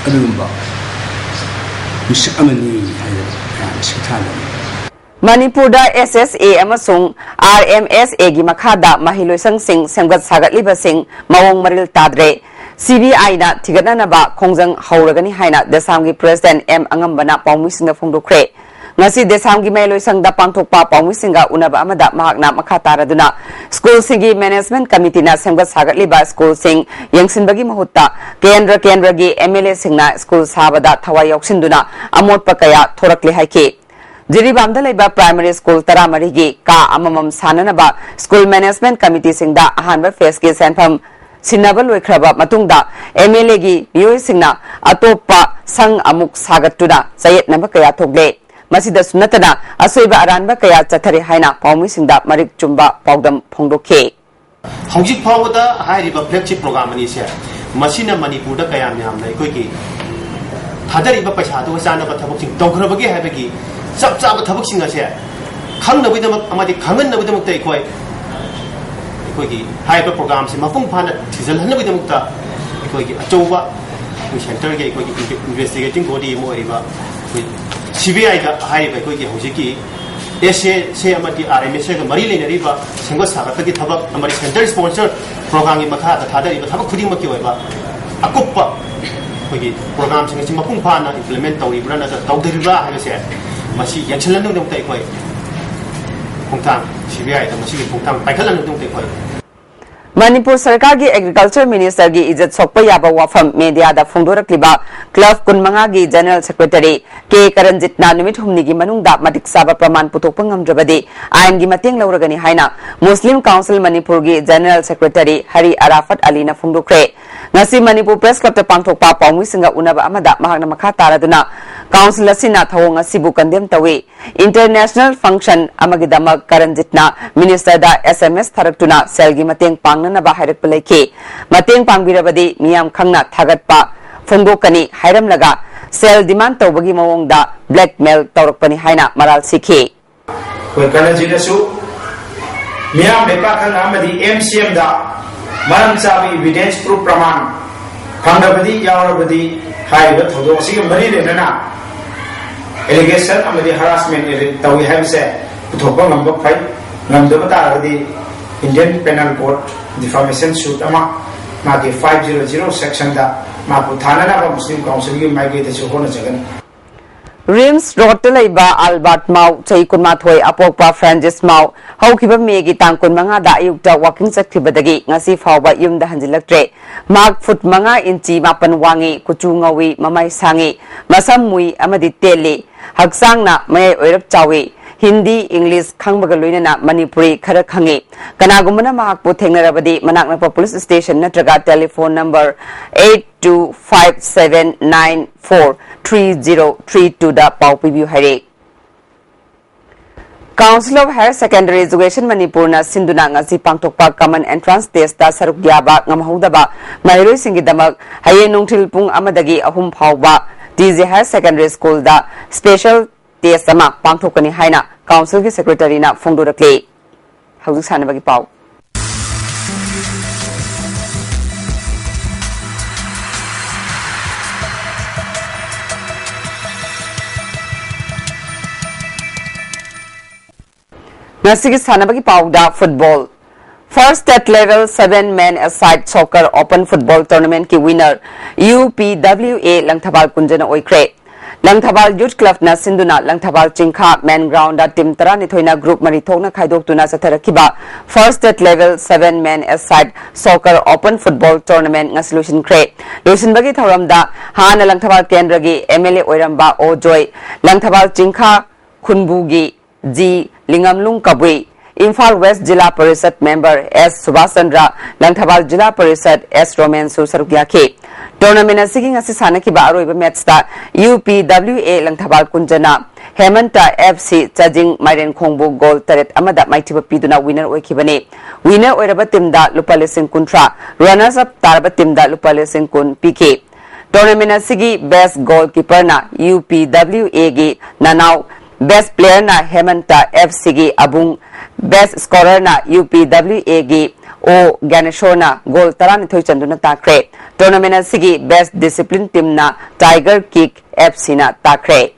ꯑꯗꯨꯒꯨꯝꯕ ꯃꯤꯁꯛ ꯑꯃꯅꯤ ꯍꯥꯏꯗꯅ ꯃꯌꯥꯝꯅ ꯁꯤꯡꯊꯥꯅꯔꯤ꯫ ꯃꯅꯤꯄꯨꯔꯗ SSA ꯑꯃꯁꯨꯡ RMSAꯒꯤ ꯃꯈꯥꯗ ꯃꯍꯩꯂꯣꯏꯁꯪꯁꯤꯡ ꯁꯦꯝꯒꯠ ꯁꯥꯒꯠꯂꯤꯕꯁꯤꯡ ꯃꯑꯣꯡ ꯃꯔꯤꯜ ꯇꯥꯗ꯭ꯔꯦ꯫ CBIꯅ ꯊꯤꯒꯠꯅꯅꯕ ꯈꯣꯡꯖꯪ ꯍꯧꯔꯒꯅꯤ ꯍꯥꯏꯅ ꯗꯦꯁꯥꯝꯒꯤ President ꯑꯦꯝ ꯑꯉꯝꯕꯅ ꯄꯥꯎꯃꯤꯁꯤꯡꯗ ꯐꯣꯡꯗꯣꯛꯈ꯭ꯔꯦ꯫ ꯉꯁꯤ ꯗꯦꯁꯥꯝꯒꯤ ꯃꯍꯩꯂꯣꯏꯁꯪꯗ ꯄꯥꯡꯊꯣꯛꯄ ꯄꯥꯎꯃꯤꯁꯤꯡꯒ ꯎꯅꯕ ꯑꯃꯗ ꯃꯍꯥꯛꯅ ꯃꯈꯥ ꯇꯥꯔꯗꯨꯅ ꯁ꯭ꯀꯨꯜꯁꯤꯡꯒꯤ Management Committeeꯅ ꯁꯦꯝꯒꯠ ꯁꯥꯒꯠꯂꯤꯕ ꯁ꯭ꯀꯨꯜꯁꯤꯡ ꯌꯦꯡꯁꯤꯟꯕꯒꯤ ꯃꯍꯨꯠꯇ ꯀꯦꯟꯗ꯭ꯔ ꯀꯦꯟꯗ꯭ꯔꯒꯤ MLAꯁꯤꯡꯅ ꯁ꯭ꯀꯨꯜ ꯁꯥꯕꯗ ꯊꯋꯥꯏ ꯌꯥꯎꯁꯤꯟꯗꯨꯅ ꯑꯃꯣꯠꯄ ꯀꯌꯥ ꯊꯣꯔꯛꯂꯦ ꯍꯥꯏꯈꯤ꯫ ꯖꯤꯔꯤꯕꯥꯝꯗ ꯂꯩꯕ Primary School ꯇꯔꯥꯃꯔꯤꯒꯤ ꯀꯥ ꯑꯃꯃꯝ ꯁꯥꯅꯅꯕ School Management Committeeꯁꯤꯡꯗ ꯑꯍꯥꯟꯕ Phaseꯀꯤ ꯁꯦꯟꯐꯝ ꯁꯤꯟꯅꯕ ꯂꯣꯏꯈ꯭ꯔꯕ ꯃꯇꯨꯡꯗ MLAꯒꯤ ꯃꯤꯑꯣꯏꯁꯤꯡꯅ ꯑꯇꯣꯞꯄ ꯁꯪ ꯑꯃꯨꯛ ꯁꯥꯒꯠꯇꯨꯅ ꯆꯌꯦꯠꯅꯕ ꯀꯌꯥ ꯊꯣꯛꯂꯦ꯫ ꯃꯁꯤꯗꯁꯨ ꯅꯠꯇꯅ ꯑꯁꯣꯏꯕ ꯑꯔꯥꯟꯕ ꯀꯌꯥ ꯆꯠꯊꯔꯦ ꯍꯥꯏꯅ ꯄꯥꯎꯃꯤꯁꯤꯡꯗ ꯃꯔꯤꯛ ꯆꯨꯝꯕ ꯄꯥꯎꯗꯝ ꯐꯣꯡꯗꯣꯛꯈꯤ꯫ ꯍꯧꯖꯤꯛ ꯐꯥꯎꯕꯗ ꯍꯥꯏꯔꯤꯕ flagship program ꯑꯅꯤꯁꯦ, ꯃꯁꯤꯅ ꯃꯅꯤꯄꯨꯔꯗ ꯀꯌꯥꯝ ꯌꯥꯝꯅ ꯑꯩꯈꯣꯏꯒꯤ ꯊꯥꯗꯔꯤꯕ ꯄꯩꯁꯥꯗꯨꯒ ꯆꯥꯟꯅꯕ ꯊꯕꯛꯁꯤꯡ ꯇꯧꯈ꯭ꯔꯕꯒꯦ ꯍꯥꯏꯕꯒꯤ ꯆꯞ ꯆꯥꯕ ꯊꯕꯛꯁꯤꯡ ꯑꯁꯦ ꯈꯪꯅꯕꯒꯤꯗꯃꯛ ꯑꯃꯗꯤ ꯈꯪꯍꯟꯅꯕꯒꯤꯗꯃꯛꯇ ꯑꯩꯈꯣꯏ, ꯑꯩꯈꯣꯏꯒꯤ ꯍꯥꯏꯔꯤꯕ programꯁꯦ ꯃꯄꯨꯡ ꯐꯥꯅ ꯊꯤꯖꯤꯜꯍꯟꯅꯕꯒꯤꯗꯃꯛꯇ ꯑꯩꯈꯣꯏꯒꯤ ꯑꯆꯧꯕ ꯑꯩꯈꯣꯏ centreꯒꯤ ꯑꯩꯈꯣꯏꯒꯤ investigating body ꯑꯃ ꯑꯣꯏꯔꯤꯕ ꯑꯩꯈꯣꯏ CBIꯗ ꯍꯥꯏꯔꯤꯕ ꯑꯩꯈꯣꯏꯒꯤ ꯍꯧꯖꯤꯛꯀꯤ SSA ꯑꯃꯗꯤ RMSAꯒ ꯃꯔꯤ ꯂꯩꯅꯔꯤꯕ ꯁꯦꯝꯒꯠ ꯁꯥꯒꯠꯄꯒꯤ ꯊꯕꯛ ꯑꯃꯗꯤ centre sponsor programꯒꯤ ꯃꯈꯥꯗ ꯊꯥꯗꯔꯤꯕ ꯊꯕꯛ ꯈꯨꯗꯤꯡꯃꯛꯀꯤ ꯑꯣꯏꯕ ꯑꯀꯨꯞꯄ ꯑꯩꯈꯣꯏꯒꯤ programꯁꯤꯡ ꯑꯁꯤ ꯃꯄꯨꯡ ꯐꯥꯅ implement ꯇꯧꯔꯤꯕ꯭ꯔꯥ ꯅꯠꯇ꯭ꯔꯒ ꯇꯧꯗꯔꯤꯕ꯭ꯔꯥ ꯍꯥꯏꯕꯁꯦ ꯃꯁꯤ ꯌꯦꯡꯁꯤꯜꯍꯟꯅꯕꯒꯤꯗꯃꯛꯇ ꯑꯩꯈꯣꯏ ꯈꯣꯡꯊꯥꯡ ꯁꯤ ꯕꯤ ꯑꯥꯏꯗ ꯃꯁꯤꯒꯤ ꯈꯣꯡꯊꯥꯡ ꯄꯥꯏꯈꯠꯂꯝꯃꯤ ꯃꯇꯨꯡꯗ ꯑꯩꯈꯣꯏ ꯃꯅꯤꯄꯨꯔ ꯁꯔꯀꯥꯔꯒꯤ ꯑꯦꯒ꯭ꯔꯤꯀꯜꯆꯔ ꯃꯤꯅꯤꯁꯇꯔꯒꯤ ꯏꯖꯠ ꯁꯣꯛꯄ ꯌꯥꯕ ꯋꯥꯐꯝ ꯃꯦꯗꯤꯌꯥꯗ ꯐꯣꯡꯗꯣꯔꯛꯂꯤꯕ ꯀ꯭ꯂꯕ ꯀꯨꯟꯃꯉꯥꯒꯤ ꯖꯦꯅꯔꯦꯜ ꯁꯦꯀ꯭ꯔꯦꯇꯔꯤ ꯀꯦ ꯀꯔꯟꯖꯤꯠꯅ ꯅꯨꯃꯤꯠ ꯍꯨꯝꯅꯤꯒꯤ ꯃꯅꯨꯡꯗ ꯃꯇꯤꯛ ꯆꯥꯕ ꯄ꯭ꯔꯃꯥꯟ ꯄꯨꯊꯣꯛꯄ ꯉꯝꯗ꯭ꯔꯕꯗꯤ ꯑꯥꯏꯟꯒꯤ ꯃꯇꯦꯡ ꯂꯧꯔꯒꯅꯤ ꯍꯥꯏꯅ ꯃꯨꯁꯂꯤꯝ ꯀꯥꯎꯟꯁꯤꯜ ꯃꯅꯤꯄꯨꯔꯒꯤ ꯖꯦꯅꯔꯦꯜ ꯁꯦꯀ꯭ꯔꯦꯇꯔꯤ ꯍꯔꯤ ꯑꯔꯥꯐꯠ ꯑꯂꯤꯅ ꯐꯣꯡꯗꯣꯛꯈ꯭ꯔꯦ꯫ ꯉꯁꯤ ꯃꯅꯤꯄꯨꯔ ꯄ꯭ꯔꯦꯁ ꯀ꯭ꯂꯕꯇ ꯄꯥꯡꯊꯣꯛꯄ ꯄꯥꯎꯃꯤꯁꯤꯡꯒ ꯎꯅꯕ ꯑꯃꯗ ꯃꯍꯥꯛꯅ ꯃꯈꯥ ꯇꯥꯔꯗꯨꯅ ꯀꯥꯎꯟꯁꯤꯜ ꯑꯁꯤꯅ ꯊꯧꯑꯣꯡ ꯑꯁꯤꯕꯨ ꯀꯟꯗꯦꯝ ꯇꯧꯏ꯫ ꯏꯟꯇꯔꯅꯦꯁꯅꯦꯜ ꯐꯪꯁꯟ ꯑꯃꯒꯤꯗꯃꯛ ꯀꯔꯟꯖꯤꯠꯅ ꯃꯤꯅꯤꯁꯇꯔꯗ ꯑꯦꯁ ꯑꯦꯝ ꯑꯦꯁ ꯊꯥꯔꯛꯇꯨꯅ ꯁꯦꯜꯒꯤ ꯃꯇꯦꯡ ꯄꯥꯡꯅꯅꯕ ꯍꯥꯏꯔꯛꯄ ꯂꯩꯈꯤ꯫ ꯃꯇꯦꯡ ꯄꯥꯡꯕꯤꯔꯕꯗꯤ ꯃꯤꯌꯥꯝ ꯈꯪꯅ ꯊꯥꯒꯠꯄ ꯐꯣꯡꯗꯣꯛꯀꯅꯤ ꯍꯥꯏꯔꯝꯂꯒ ꯁꯦꯜ ꯗꯤꯃꯥꯟ ꯇꯧꯕꯒꯤ ꯃꯑꯣꯡꯗ ꯕ꯭ꯂꯦꯛꯃꯦꯜ ꯇꯧꯔꯛꯄꯅꯤ ꯍꯥꯏꯅ ꯃꯔꯥꯜ ꯁꯤꯈꯤ꯫ ꯑꯩꯈꯣꯏ ꯀꯔꯟꯖꯤꯠꯅꯁꯨ ꯃꯤꯌꯥꯝ ꯂꯩꯄꯥꯛ ꯈꯪꯅ ꯑꯃꯗꯤ ꯑꯦꯝ ꯁꯤ ꯑꯦꯝꯗ ꯃꯔꯝ ꯆꯥꯕ ꯏꯚꯤꯗꯦꯟꯁ ꯄ꯭ꯔꯨꯐ ꯄ꯭ꯔꯃꯥꯟ ꯐꯪꯗꯕꯗꯤ ꯌꯥꯎꯔꯕꯗꯤ ꯍꯥꯏꯔꯤꯕ ꯊꯧꯗꯣꯛ ꯑꯁꯤꯒ ꯃꯔꯤ ꯂꯩꯅꯅ ꯑꯦꯂꯤꯒꯦꯁꯟ ꯑꯃꯗꯤ ꯍꯔꯥꯁꯃꯦꯟ ꯇꯧꯏ ꯍꯥꯏꯕꯁꯦ ꯄꯨꯊꯣꯛꯄ ꯉꯝꯕ ꯐꯩ꯫ ꯉꯝꯗꯕ ꯇꯥꯔꯒꯗꯤ ꯏꯟꯗꯤꯌꯟ ꯄꯦꯅꯦꯜ ꯀꯣꯗ ꯗꯤꯐꯥꯃꯦꯁꯟ ꯁꯨꯠ ꯑꯃ ꯃꯥꯒꯤ ꯐꯥꯏꯚ ꯖꯤꯔꯣ ꯖꯤꯔꯣ ꯁꯦꯛꯁꯟꯗ ꯃꯥꯕꯨ ꯊꯥꯅꯅꯕ ꯃꯨꯁꯂꯤꯝ ꯀꯥꯎꯟꯁꯤꯜꯒꯤ ꯃꯥꯏꯀꯩꯗꯁꯨ ꯍꯣꯠꯅꯖꯒꯅꯤ꯫ ꯔꯤꯝꯁ ꯔꯣꯗꯇ ꯂꯩꯕ ꯑꯜꯕꯥꯔꯠ ꯃꯥꯎ, ꯆꯍꯤ ꯀꯨꯟꯃꯥꯊꯣꯏ ꯑꯄꯣꯛꯄ ꯐ꯭ꯔꯥꯟꯁꯤꯁ ꯃꯥꯎ, ꯍꯧꯈꯤꯕ ꯃꯦꯒꯤ ꯇꯥꯡ ꯀꯨꯟꯃꯉꯥꯗ ꯑꯌꯨꯛꯇ ꯋꯥꯀꯤꯡ ꯆꯠꯈꯤꯕꯗꯒꯤ ꯉꯁꯤ ꯐꯥꯎꯕ ꯌꯨꯝꯗ ꯍꯟꯖꯤꯜꯂꯛꯇ꯭ꯔꯦ꯫ ꯃꯍꯥꯛ ꯐꯨꯠ ꯃꯉꯥ ꯏꯟꯆꯤ ꯃꯥꯄꯟ ꯋꯥꯡꯉꯤ, ꯀꯨꯆꯨ ꯉꯧꯏ, ꯃꯃꯥꯏ ꯁꯥꯡꯉꯤ, ꯃꯁꯝ ꯃꯨꯏ ꯑꯃꯗꯤ ꯇꯦꯜꯂꯤ꯫ ꯍꯛꯆꯥꯡꯅ ꯃꯌꯥꯏ ꯑꯣꯏꯔꯞ ꯆꯥꯎꯏ꯫ ꯍꯤꯟꯗꯤ, ꯏꯪꯂꯤꯁ ꯈꯪꯕꯒ ꯂꯣꯏꯅꯅ ꯃꯅꯤꯄꯨꯔꯤ ꯈꯔ ꯈꯪꯉꯤ꯫ ꯀꯅꯥꯒꯨꯝꯕꯅ ꯃꯍꯥꯛꯄꯨ ꯊꯦꯡꯅꯔꯕꯗꯤ ꯃꯅꯥꯛ ꯅꯛꯄ ꯄꯨꯂꯤꯁ ꯁ꯭ꯇꯦꯁꯟ ꯅꯠꯇ꯭ꯔꯒ telephone number eight two five seven nine four three zero three ꯇꯨꯗ ꯄꯥꯎ ꯄꯤꯕꯤꯌꯨ ꯍꯥꯏꯔꯤ꯫ Council of Higher Secondary Education ꯃꯅꯤꯄꯨꯔꯅ ꯁꯤꯟꯗꯨꯅ ꯉꯁꯤ ꯄꯥꯡꯊꯣꯛꯄ ꯀꯃꯟ ꯑꯦꯟꯇ꯭ꯔꯥꯟꯁ ꯇꯦꯁꯇ ꯁꯔꯨꯛ ꯌꯥꯕ ꯉꯝꯍꯧꯗꯕ ꯃꯍꯩꯔꯣꯏꯁꯤꯡꯒꯤꯗꯃꯛ ꯍꯌꯦꯡ ꯅꯨꯡꯊꯤꯜ ꯄꯨꯡ ꯑꯃꯗꯒꯤ ꯑꯍꯨꯝ ꯐꯥꯎꯕ ꯇꯤ ꯖꯦ Higher Secondary Schoolꯗ ꯁ꯭ꯄꯦꯁꯦꯜ ꯇꯦꯁ ꯑꯃ ꯄꯥꯡꯊꯣꯛꯀꯅꯤ ꯍꯥꯏꯅ ꯀꯥꯎꯟꯁꯤꯜꯒꯤ ꯁꯦꯀ꯭ꯔꯦꯇꯔꯤꯅ ꯐꯣꯡꯗꯣꯔꯛꯂꯤ꯫ ꯍꯧꯖꯤꯛ ꯁꯥꯟꯅꯕꯒꯤ ꯄꯥꯎ꯫ ꯉꯁꯤꯒꯤ ꯁꯥꯟꯅꯕꯒꯤ ꯄꯥꯎꯗ football. First State Level Seven Men Aside Soccer Open Football Tournamentꯀꯤ winner U P W A Langthabal ꯀꯨꯟꯖꯅ ꯑꯣꯏꯈ꯭ꯔꯦ꯫ ꯂꯪꯊꯕꯥꯜ ꯌꯨꯠ ꯀ꯭ꯂꯕꯅ ꯁꯤꯟꯗꯨꯅ Langthabal Chingkha main ground team ꯇꯔꯥꯅꯤꯊꯣꯏꯅ ꯒ꯭ꯔꯨꯞ ꯃꯔꯤ ꯊꯣꯛꯅ ꯈꯥꯏꯗꯣꯛꯇꯨꯅ ꯆꯠꯊꯔꯛꯈꯤꯕ first state level seven men aside soccer open football tournament ꯉꯁꯤ ꯂꯣꯏꯁꯤꯟꯈ꯭ꯔꯦ꯫ ꯂꯣꯏꯁꯤꯟꯕꯒꯤ ꯊꯧꯔꯝꯗ ꯍꯥꯟꯅ ꯂꯪꯊꯕꯥꯜ ꯀꯦꯟꯗ꯭ꯔꯒꯤ ꯑꯦꯝ ꯑꯦꯜ ꯑꯦ ꯑꯣꯏꯔꯝꯕ ꯑꯣ ꯖꯣꯏ, ꯂꯪꯊꯕꯥꯜ ꯆꯤꯡꯈꯥ ꯈꯨꯟꯕꯨꯒꯤ ꯖꯤ ꯂꯤꯉꯝꯂꯨꯡ ꯀꯕꯨꯏ, ꯏꯝꯐꯥꯜ ꯋꯦꯁ ꯖꯤꯂꯥ ꯄꯔꯤꯁꯠ ꯃꯦꯝꯕꯔ ꯑꯦꯁ ꯁꯨꯕꯥꯁ ꯆꯟꯗ꯭ꯔ, ꯂꯪꯊꯕꯥꯜ ꯖꯤꯂꯥ ꯄꯔꯤꯁꯠ ꯑꯦꯁ ꯔꯣꯃꯦꯟꯁꯨ ꯁꯔꯨꯛ ꯌꯥꯈꯤ꯫ ꯇꯣꯔꯅꯥꯃꯦꯟꯠ ꯑꯁꯤꯒꯤ ꯉꯁꯤ ꯁꯥꯟꯅꯈꯤꯕ ꯑꯔꯣꯏꯕ ꯃꯦꯠꯆꯇ U P W A Langthabal ꯀꯨꯟꯖꯅ ꯍꯦꯃꯟꯇ F C ꯆꯥꯖꯤꯡ ꯃꯥꯏꯔꯦꯟꯈꯣꯡꯕꯨ goal ꯇꯔꯦꯠ ꯑꯃꯗ ꯃꯥꯏꯊꯤꯕ ꯄꯤꯗꯨꯅ ꯋꯤꯅꯔ ꯑꯣꯏꯈꯤꯕꯅꯤ꯫ ꯋꯤꯅꯔ ꯑꯣꯏꯔꯕ ꯇꯤꯝꯗ ꯂꯨꯄꯥ ꯂꯤꯁꯤꯡ ꯀꯨꯟꯊ꯭ꯔꯥ, ꯔꯅꯔꯁ ꯑꯞ ꯇꯥꯔꯕ ꯇꯤꯝꯗ ꯂꯨꯄꯥ ꯂꯤꯁꯤꯡ ꯀꯨꯟ ꯄꯤꯈꯤ꯫ ꯇꯣꯔꯅꯥꯃꯦꯟꯠ ꯑꯁꯤꯒꯤ ꯕꯦꯁ ꯒꯣꯜ ꯀꯤꯄꯔꯅ ꯌꯨ ꯄꯤ ꯗꯕ꯭ꯂꯤꯎ ꯑꯦꯒꯤ ꯅꯅꯥꯎ, ꯕꯦꯁ ꯄ꯭ꯂꯦꯌꯔꯅ ꯍꯦꯃꯟꯇ ꯑꯦꯐ ꯁꯤꯒꯤ ꯑꯕꯨꯡ, ꯕꯦꯁ ꯁ꯭ꯀꯣꯔꯔꯅ ꯌꯨ ꯄꯤ ꯗꯕ꯭ꯂꯤꯎ ꯑꯦꯒꯤ ꯑꯣ ꯒ꯭ꯌꯥꯅꯦꯁꯣꯔꯅ ꯒꯣꯜ ꯇꯔꯥꯅꯤꯊꯣꯏ ꯆꯟꯗꯨꯅ ꯇꯥꯈ꯭ꯔꯦ꯫ ꯇꯣꯔꯅꯥꯃꯦꯟꯠ ꯑꯁꯤꯒꯤ ꯕꯦꯁ ꯗꯤꯁꯤꯄ꯭ꯂꯤꯟ ꯇꯤꯝꯅ ꯇꯥꯏꯒꯔ ꯀꯤꯛ ꯑꯦꯐ ꯁꯤꯅ ꯇꯥꯈ꯭ꯔꯦ꯫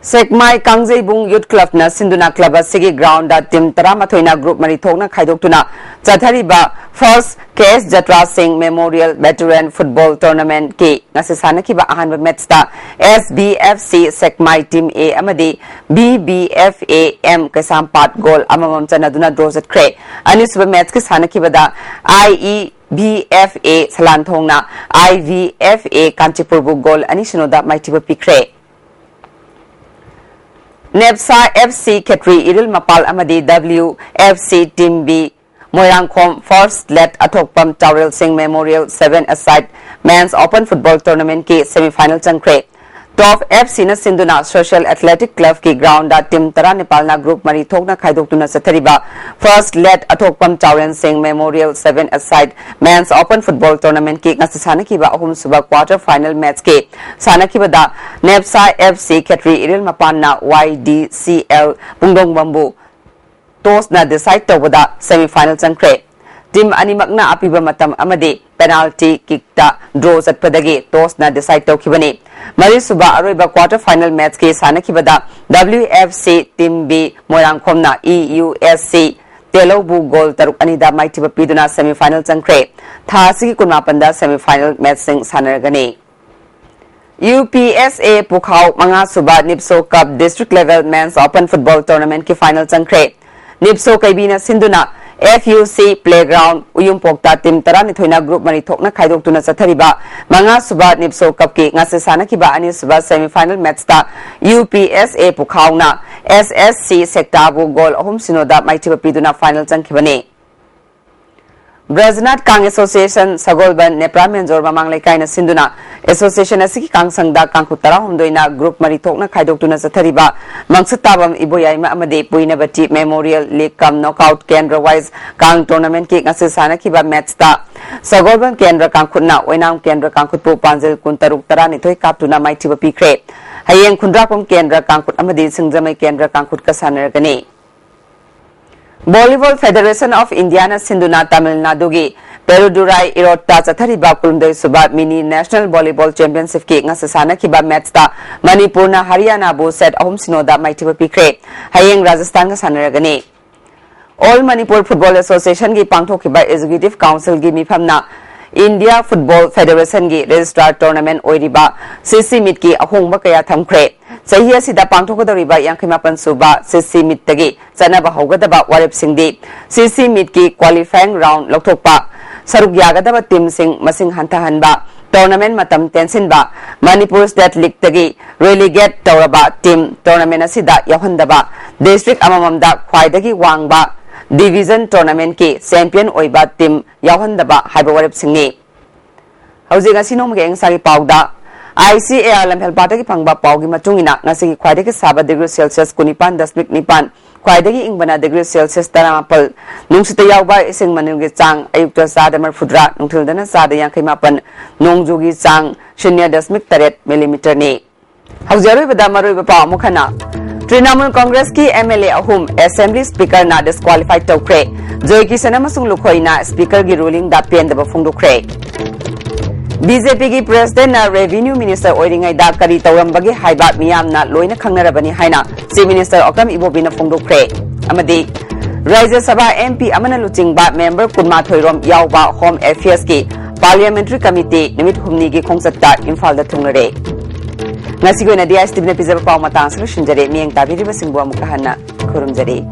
ꯁꯦꯛꯃꯥꯏ ꯀꯥꯡꯖꯩꯕꯨꯡ ꯌꯨꯠ ꯀ꯭ꯂꯕꯅ ꯁꯤꯟꯗꯨꯅ ꯀ꯭ꯂꯕ ꯑꯁꯤꯒꯤ ꯒ꯭ꯔꯥꯎꯟꯗ ꯇꯤꯝ ꯇꯔꯥꯃꯥꯊꯣꯏꯅ ꯒ꯭ꯔꯨꯞ ꯃꯔꯤ ꯊꯣꯛꯅ ꯈꯥꯏꯗꯣꯛꯇꯨꯅ ꯆꯠꯊꯔꯤꯕ ꯐꯥꯔꯁ ꯀꯦ ꯑꯦꯁ ꯖꯇ꯭ꯔꯥ ꯁꯤꯡ ꯃꯦꯃꯣꯔꯤꯌꯦꯜ ꯚꯦꯇꯔꯥꯟ ꯐꯨꯠꯕꯣꯜ ꯇꯣꯔꯅꯥꯃꯦꯟꯠꯀꯤ ꯉꯁꯤ ꯁꯥꯟꯅꯈꯤꯕ ꯑꯍꯥꯟꯕ ꯃꯦꯠꯆꯇ ꯑꯦꯁ B F C Sekmai team A ꯑꯃꯗꯤ B B F A M ꯀꯩꯁꯥꯝꯄꯥꯠ ꯒꯣꯜ ꯑꯃꯃꯝ ꯆꯟꯅꯗꯨꯅ ꯗ꯭ꯔꯣ ꯆꯠꯈ꯭ꯔꯦ꯫ ꯑꯅꯤꯁꯨꯕ ꯃꯦꯠꯆꯀꯤ ꯁꯥꯟꯅꯈꯤꯕꯗ I E V F A ꯁꯂꯥꯟꯊꯣꯡꯅ ꯑꯥꯏ ꯚꯤ ꯑꯦꯐ ꯑꯦ ꯀꯥꯟꯆꯤꯄꯨꯔꯕꯨ ꯒꯣꯜ ꯑꯅꯤ ꯁꯤꯅꯣꯗ ꯃꯥꯏꯊꯤꯕ ꯄꯤꯈ꯭ꯔꯦ꯫ ꯅꯦꯞꯁꯥ ꯑꯦꯐ ꯁꯤ ꯈꯦꯇ꯭ꯔꯤ ꯏꯔꯤꯜ ꯃꯄꯥꯜ ꯑꯃꯗꯤ W F C team B Moirangkhom ꯐꯥꯔꯁ ꯂꯦꯠ ꯑꯊꯣꯛꯄꯝ ꯆꯥꯎꯔꯦꯜꯁꯤꯡ memorial seven a side men's open football ꯇꯣꯔꯅꯥꯃꯦꯟꯠꯀꯤ ꯁꯦꯃꯤꯐꯥꯏꯅꯦꯜ ꯆꯪꯈ꯭ꯔꯦ꯫ ꯇꯣꯞ ꯑꯦꯐ ꯁꯤꯅ ꯁꯤꯟꯗꯨꯅ ꯁꯣꯁꯤꯌꯦꯜ ꯑꯦꯊꯂꯦꯇꯤꯛ ꯀ꯭ꯂꯕꯀꯤ ꯒ꯭ꯔꯥꯎꯟꯗ ꯇꯤꯝ ꯇꯔꯥꯅꯤꯄꯥꯜꯅ ꯒ꯭ꯔꯨꯞ ꯃꯔꯤ ꯊꯣꯛꯅ ꯈꯥꯏꯗꯣꯛꯇꯨꯅ ꯆꯠꯊꯔꯤꯕ ꯐꯥꯔꯁ ꯂꯦꯠ ꯑꯊꯣꯛꯄꯝ ꯆꯥꯎꯔꯦꯟꯁꯤꯡ memorial seven a side men's open football ꯇꯣꯔꯅꯥꯃꯦꯟꯠꯀꯤ ꯉꯁꯤ ꯁꯥꯟꯅꯈꯤꯕ ꯑꯍꯨꯝꯁꯨꯕ ꯀ꯭ꯋꯥꯔꯇꯔ ꯐꯥꯏꯅꯦꯜ ꯃꯦꯠꯆꯀꯤ ꯁꯥꯟꯅꯈꯤꯕꯗ ꯅꯦꯞꯁꯥ ꯑꯦꯐ ꯁꯤ ꯈꯦꯇ꯭ꯔꯤ ꯏꯔꯤꯜ ꯃꯄꯥꯟꯅ ꯋꯥꯏ ꯗꯤ ꯁꯤ ꯑꯦꯜ ꯄꯨꯡꯗꯣꯡꯕꯝꯕꯨ ꯇꯣꯁꯅ ꯗꯤꯁꯥꯏꯗ ꯇꯧꯕꯗ ꯁꯦꯃꯤꯐꯥꯏꯅꯦꯜ ꯆꯪꯈ꯭ꯔꯦ꯫ ꯇꯤꯝ ꯑꯅꯤꯃꯛꯅ ꯑꯄꯤꯕ ꯃꯇꯝ ꯑꯃꯗꯤ ꯄꯦꯅꯥꯜꯇꯤ ꯀꯤꯛꯇ ꯗ꯭ꯔꯣ ꯆꯠꯄꯗꯒꯤ ꯇꯣꯁꯅ ꯗꯤꯁꯥꯏꯗ ꯇꯧꯈꯤꯕꯅꯤ꯫ ꯃꯔꯤꯁꯨꯕ ꯑꯔꯣꯏꯕ ꯀ꯭ꯋꯥꯔꯇꯔ ꯐꯥꯏꯅꯦꯜ ꯃꯦꯠꯆꯀꯤ ꯁꯥꯟꯅꯈꯤꯕꯗ W F C team B ꯃꯣꯏꯔꯥꯡꯈꯣꯝꯅ ꯏ ꯌꯨ ꯑꯦꯁ ꯁꯤ ꯇꯦꯂꯧꯕꯨ ꯒꯣꯜ ꯇꯔꯨꯛ ꯑꯅꯤꯗ ꯃꯥꯏꯊꯤꯕ ꯄꯤꯗꯨꯅ semi final ꯆꯪꯈ꯭ꯔꯦ꯫ ꯊꯥ ꯑꯁꯤꯒꯤ ꯀꯨꯟꯃꯥꯄꯟꯗ semi final matchꯁꯤꯡ ꯁꯥꯟꯅꯔꯒꯅꯤ꯫ UPSA ꯄꯨꯈꯥꯎ ꯃꯉꯥ ꯁꯨꯕ ꯅꯤꯞꯁꯣ ꯀꯞ district level men's open football tournamentꯀꯤ final ꯆꯪꯈ꯭ꯔꯦ꯫ ꯅꯤꯞꯁꯣ ꯀꯩꯕꯤꯅ ꯁꯤꯟꯗꯨꯅ FUC playground ꯎꯌꯨꯝꯄꯣꯛꯇ team ꯇꯔꯥꯅꯤꯊꯣꯏꯅ group ꯃꯔꯤ ꯊꯣꯛꯅ ꯈꯥꯏꯗꯣꯛꯇꯨꯅ ꯆꯠꯊꯔꯤꯕ ꯃꯉꯥ ꯁꯨꯕ ꯅꯤꯞꯁꯣ ꯀꯞꯀꯤ ꯉꯁꯤ ꯁꯥꯟꯅꯈꯤꯕ ꯑꯅꯤ ꯁꯨꯕ semi final matchꯇ UPSA ꯄꯨꯈꯥꯎꯅ SSC ꯁꯦꯛꯇꯥꯕꯨ ꯒꯣꯜ ꯑꯍꯨꯝ ꯁꯤꯅꯣꯗ ꯃꯥꯏꯊꯤꯕ ꯄꯤꯗꯨꯅ final ꯆꯪꯈꯤꯕꯅꯤ꯫ ꯕ꯭ꯔꯖꯅꯥꯊ ꯀꯥꯡ Association ꯁꯒꯣꯜꯕꯟ ꯅꯦꯄ꯭ꯔꯥ ꯃꯦꯟꯖꯣꯔ ꯃꯃꯥꯡ ꯂꯩꯀꯥꯏꯅ ꯁꯤꯟꯗꯨꯅ association ꯑꯁꯤꯒꯤ ꯀꯥꯡꯁꯪꯗ ꯀꯥꯡꯈꯨꯠ ꯇꯔꯥꯍꯨꯝꯗꯣꯏꯅ group ꯃꯔꯤ ꯊꯣꯛꯅ ꯈꯥꯏꯗꯣꯛꯇꯨꯅ ꯆꯠꯊꯔꯤꯕ ꯃꯪꯁꯠ ꯇꯥꯕꯝ ꯏꯕꯣꯌꯥꯏꯃ ꯑꯃꯗꯤ ꯄꯨꯏꯅꯕꯇꯤ memorial league cum knockout ꯀꯦꯟꯗ꯭ꯔ wise ꯀꯥꯡ tournamentꯀꯤ ꯉꯁꯤ ꯁꯥꯟꯅꯈꯤꯕ matchꯇ ꯁꯒꯣꯜꯕꯟ ꯀꯦꯟꯗ꯭ꯔ ꯀꯥꯡꯈꯨꯠꯅ ꯑꯣꯏꯅꯥꯝ ꯀꯦꯟꯗ꯭ꯔ ꯀꯥꯡꯈꯨꯠꯄꯨ ꯄꯥꯟꯖꯤꯜ ꯀꯨꯟꯇꯔꯨꯛ ꯇꯔꯥꯅꯤꯊꯣꯏ ꯀꯥꯞꯇꯨꯅ ꯃꯥꯏꯊꯤꯕ ꯄꯤꯈ꯭ꯔꯦ꯫ ꯍꯌꯦꯡ ꯈꯨꯟꯗ꯭ꯔꯥꯛꯄꯝ ꯀꯦꯟꯗ꯭ꯔ ꯀꯥꯡꯈꯨꯠ ꯑꯃꯗꯤ ꯁꯤꯡꯖꯃꯩ ꯀꯦꯟꯗ꯭ꯔ ꯀꯥꯡꯈꯨꯠꯀ ꯁꯥꯟꯅꯔꯒꯅꯤ꯫ Volleyball Federation of Indiaꯅ ꯁꯤꯟꯗꯨꯅ ꯇꯥꯃꯤꯜ ꯅꯥꯗꯨꯒꯤ ꯄꯦꯔꯨꯗꯨꯔꯥꯏ ꯏꯔꯣꯠꯇ ꯆꯠꯊꯔꯤꯕ ꯀꯨꯟꯍꯨꯝꯗꯣꯏ ꯁꯨꯕ mini national volleyball championshipꯀꯤ ꯉꯁꯤ ꯁꯥꯟꯅꯈꯤꯕ matchꯇ ꯃꯅꯤꯄꯨꯔꯅ ꯍꯔꯤꯌꯥꯅꯥꯕꯨ set ꯑꯍꯨꯝ ꯁꯤꯅꯣꯗ ꯃꯥꯏꯊꯤꯕ ꯄꯤꯈ꯭ꯔꯦ꯫ ꯍꯌꯦꯡ ꯔꯥꯖꯁꯊꯥꯟꯒ ꯁꯥꯟꯅꯔꯒꯅꯤ꯫ All Manipur Football Associationꯒꯤ ꯄꯥꯡꯊꯣꯛꯈꯤꯕ Executive Councilꯒꯤ ꯃꯤꯐꯝꯅ India Football Federationꯒꯤ registrar tournament ꯑꯣꯏꯔꯤꯕ CC Meetꯀꯤ ꯑꯍꯣꯡꯕ ꯀꯌꯥ ꯊꯝꯈ꯭ꯔꯦ꯫ ꯆꯍꯤ ꯑꯁꯤꯗ ꯄꯥꯡꯊꯣꯛꯀꯗꯧꯔꯤꯕ ꯌꯥꯡꯈꯩ ꯃꯥꯄꯟ ꯁꯨꯕ CC Meetꯇꯒꯤ ꯆꯠꯅꯕ ꯍꯧꯒꯗꯕ ꯋꯥꯔꯦꯞꯁꯤꯡꯗꯤ CC Meetꯀꯤ qualifying round ꯂꯧꯊꯣꯛꯄ, ꯁꯔꯨꯛ ꯌꯥꯒꯗꯕ teamꯁꯤꯡ ꯃꯁꯤꯡ ꯍꯟꯊꯍꯟꯕ, tournament ꯃꯇꯝ ꯇꯦꯟꯁꯤꯟꯕ, ꯃꯅꯤꯄꯨꯔ State Leagueꯇꯒꯤ relegate ꯇꯧꯔꯕ team tournament ꯑꯁꯤꯗ ꯌꯥꯎꯍꯟꯗꯕ, district ꯑꯃꯃꯝꯗ ꯈ꯭ꯋꯥꯏꯗꯒꯤ ꯋꯥꯡꯕ division tournamentꯀꯤ champion ꯑꯣꯏꯕ team ꯌꯥꯎꯍꯟꯗꯕ ꯍꯥꯏꯕ ꯋꯥꯔꯦꯞꯁꯤꯡꯅꯤ꯫ ꯍꯧꯖꯤꯛ ꯉꯁꯤ ꯅꯣꯡꯃꯒꯤ ꯑꯏꯪ ꯑꯁꯥꯒꯤ ꯄꯥꯎꯗ ICAR ꯂꯝꯐꯦꯜꯄꯥꯠꯇꯒꯤ ꯐꯪꯕ ꯄꯥꯎꯒꯤ ꯃꯇꯨꯡ ꯏꯟꯅ ꯉꯁꯤꯒꯤ ꯈ꯭ꯋꯥꯏꯗꯒꯤ ꯁꯥꯕ degree Celsius ꯀꯨꯟꯅꯤꯄꯥꯟ ꯗꯁꯃꯤꯛ ꯅꯤꯄꯥꯟ, ꯈ꯭ꯋꯥꯏꯗꯒꯤ ꯏꯪꯕꯅ degree Celsius ꯇꯔꯥꯃꯥꯄꯜ, ꯅꯨꯡꯁꯤꯠꯇ ꯌꯥꯎꯕ ꯏꯁꯤꯡ ꯃꯅꯤꯜꯒꯤ ꯆꯥꯡ ꯑꯌꯨꯛꯇ ꯆꯥꯗ ꯃꯔꯤꯐꯨꯇꯔꯥ, ꯅꯨꯡꯊꯤꯜꯗꯅ ꯆꯥꯗ ꯌꯥꯡꯈꯩ ꯃꯥꯄꯟ, ꯅꯣꯡꯖꯨꯒꯤ ꯆꯥꯡ ꯁꯨꯟꯌ ꯗꯁꯃꯤꯛ ꯇꯔꯦꯠ millimeterꯅꯤ꯫ ꯍꯧꯖꯤꯛ ꯑꯔꯣꯏꯕꯗ ꯃꯔꯨꯑꯣꯏꯕ ꯄꯥꯎ ꯑꯃꯨꯛ ꯍꯟꯅ꯫ ꯇ꯭ꯔꯤꯅꯥꯃꯨꯜ ꯀꯪꯒ꯭ꯔꯦꯁꯀꯤ MLA ꯑꯍꯨꯝ assembly speakerꯅ disqualify ꯇꯧꯈ꯭ꯔꯦ꯫ ꯖꯣꯏ ꯀꯤꯁꯟ ꯑꯃꯁꯨꯡ ꯂꯨꯈꯣꯏꯅ speakerꯒꯤ rulingꯗ ꯄꯦꯟꯗꯕ ꯐꯣꯡꯗꯣꯛꯈ꯭ꯔꯦ꯫ BJPꯒꯤ presidentꯅ revenue minister ꯑꯣꯏꯔꯤꯉꯩꯗ ꯀꯔꯤ ꯇꯧꯔꯝꯕꯒꯦ ꯍꯥꯏꯕ ꯃꯤꯌꯥꯝꯅ ꯂꯣꯏꯅ ꯈꯪꯅꯔꯕꯅꯤ ꯍꯥꯏꯅ Chief Minister ꯑꯣꯀꯝ ꯏꯕꯣꯕꯤꯅ ꯐꯣꯡꯗꯣꯛꯈ꯭ꯔꯦ꯫ ꯑꯃꯗꯤ ꯔꯥꯖ꯭ꯌ ꯁꯚꯥ MP ꯑꯃꯅ ꯂꯨꯆꯤꯡꯕ member ꯀꯨꯟꯃꯥꯊꯣꯏ ꯔꯣꯝ ꯌꯥꯎꯕ Home Affairs ꯀꯤ Parliamentary Committee ꯅꯨꯃꯤꯠ ꯍꯨꯝꯅꯤꯒꯤ ꯈꯣꯡꯆꯠꯇ ꯏꯝꯐꯥꯜꯗ ꯊꯨꯡꯂꯔꯦ꯫ ꯉꯁꯤꯒꯤ ꯑꯣꯏꯅꯗꯤ ISTV ꯅ ꯄꯤꯖꯕ ꯄꯥꯎ ꯃꯇꯥꯡ ꯑꯁꯤꯗ ꯂꯣꯏꯁꯤꯟꯖꯔꯦ꯫ ꯃꯤꯠꯌꯦꯡ ꯇꯥꯕꯤꯔꯤꯕꯁꯤꯡꯕꯨ ꯑꯃꯨꯛꯀ ꯍꯟꯅ ꯈꯨꯔꯨꯝꯖꯔꯤ꯫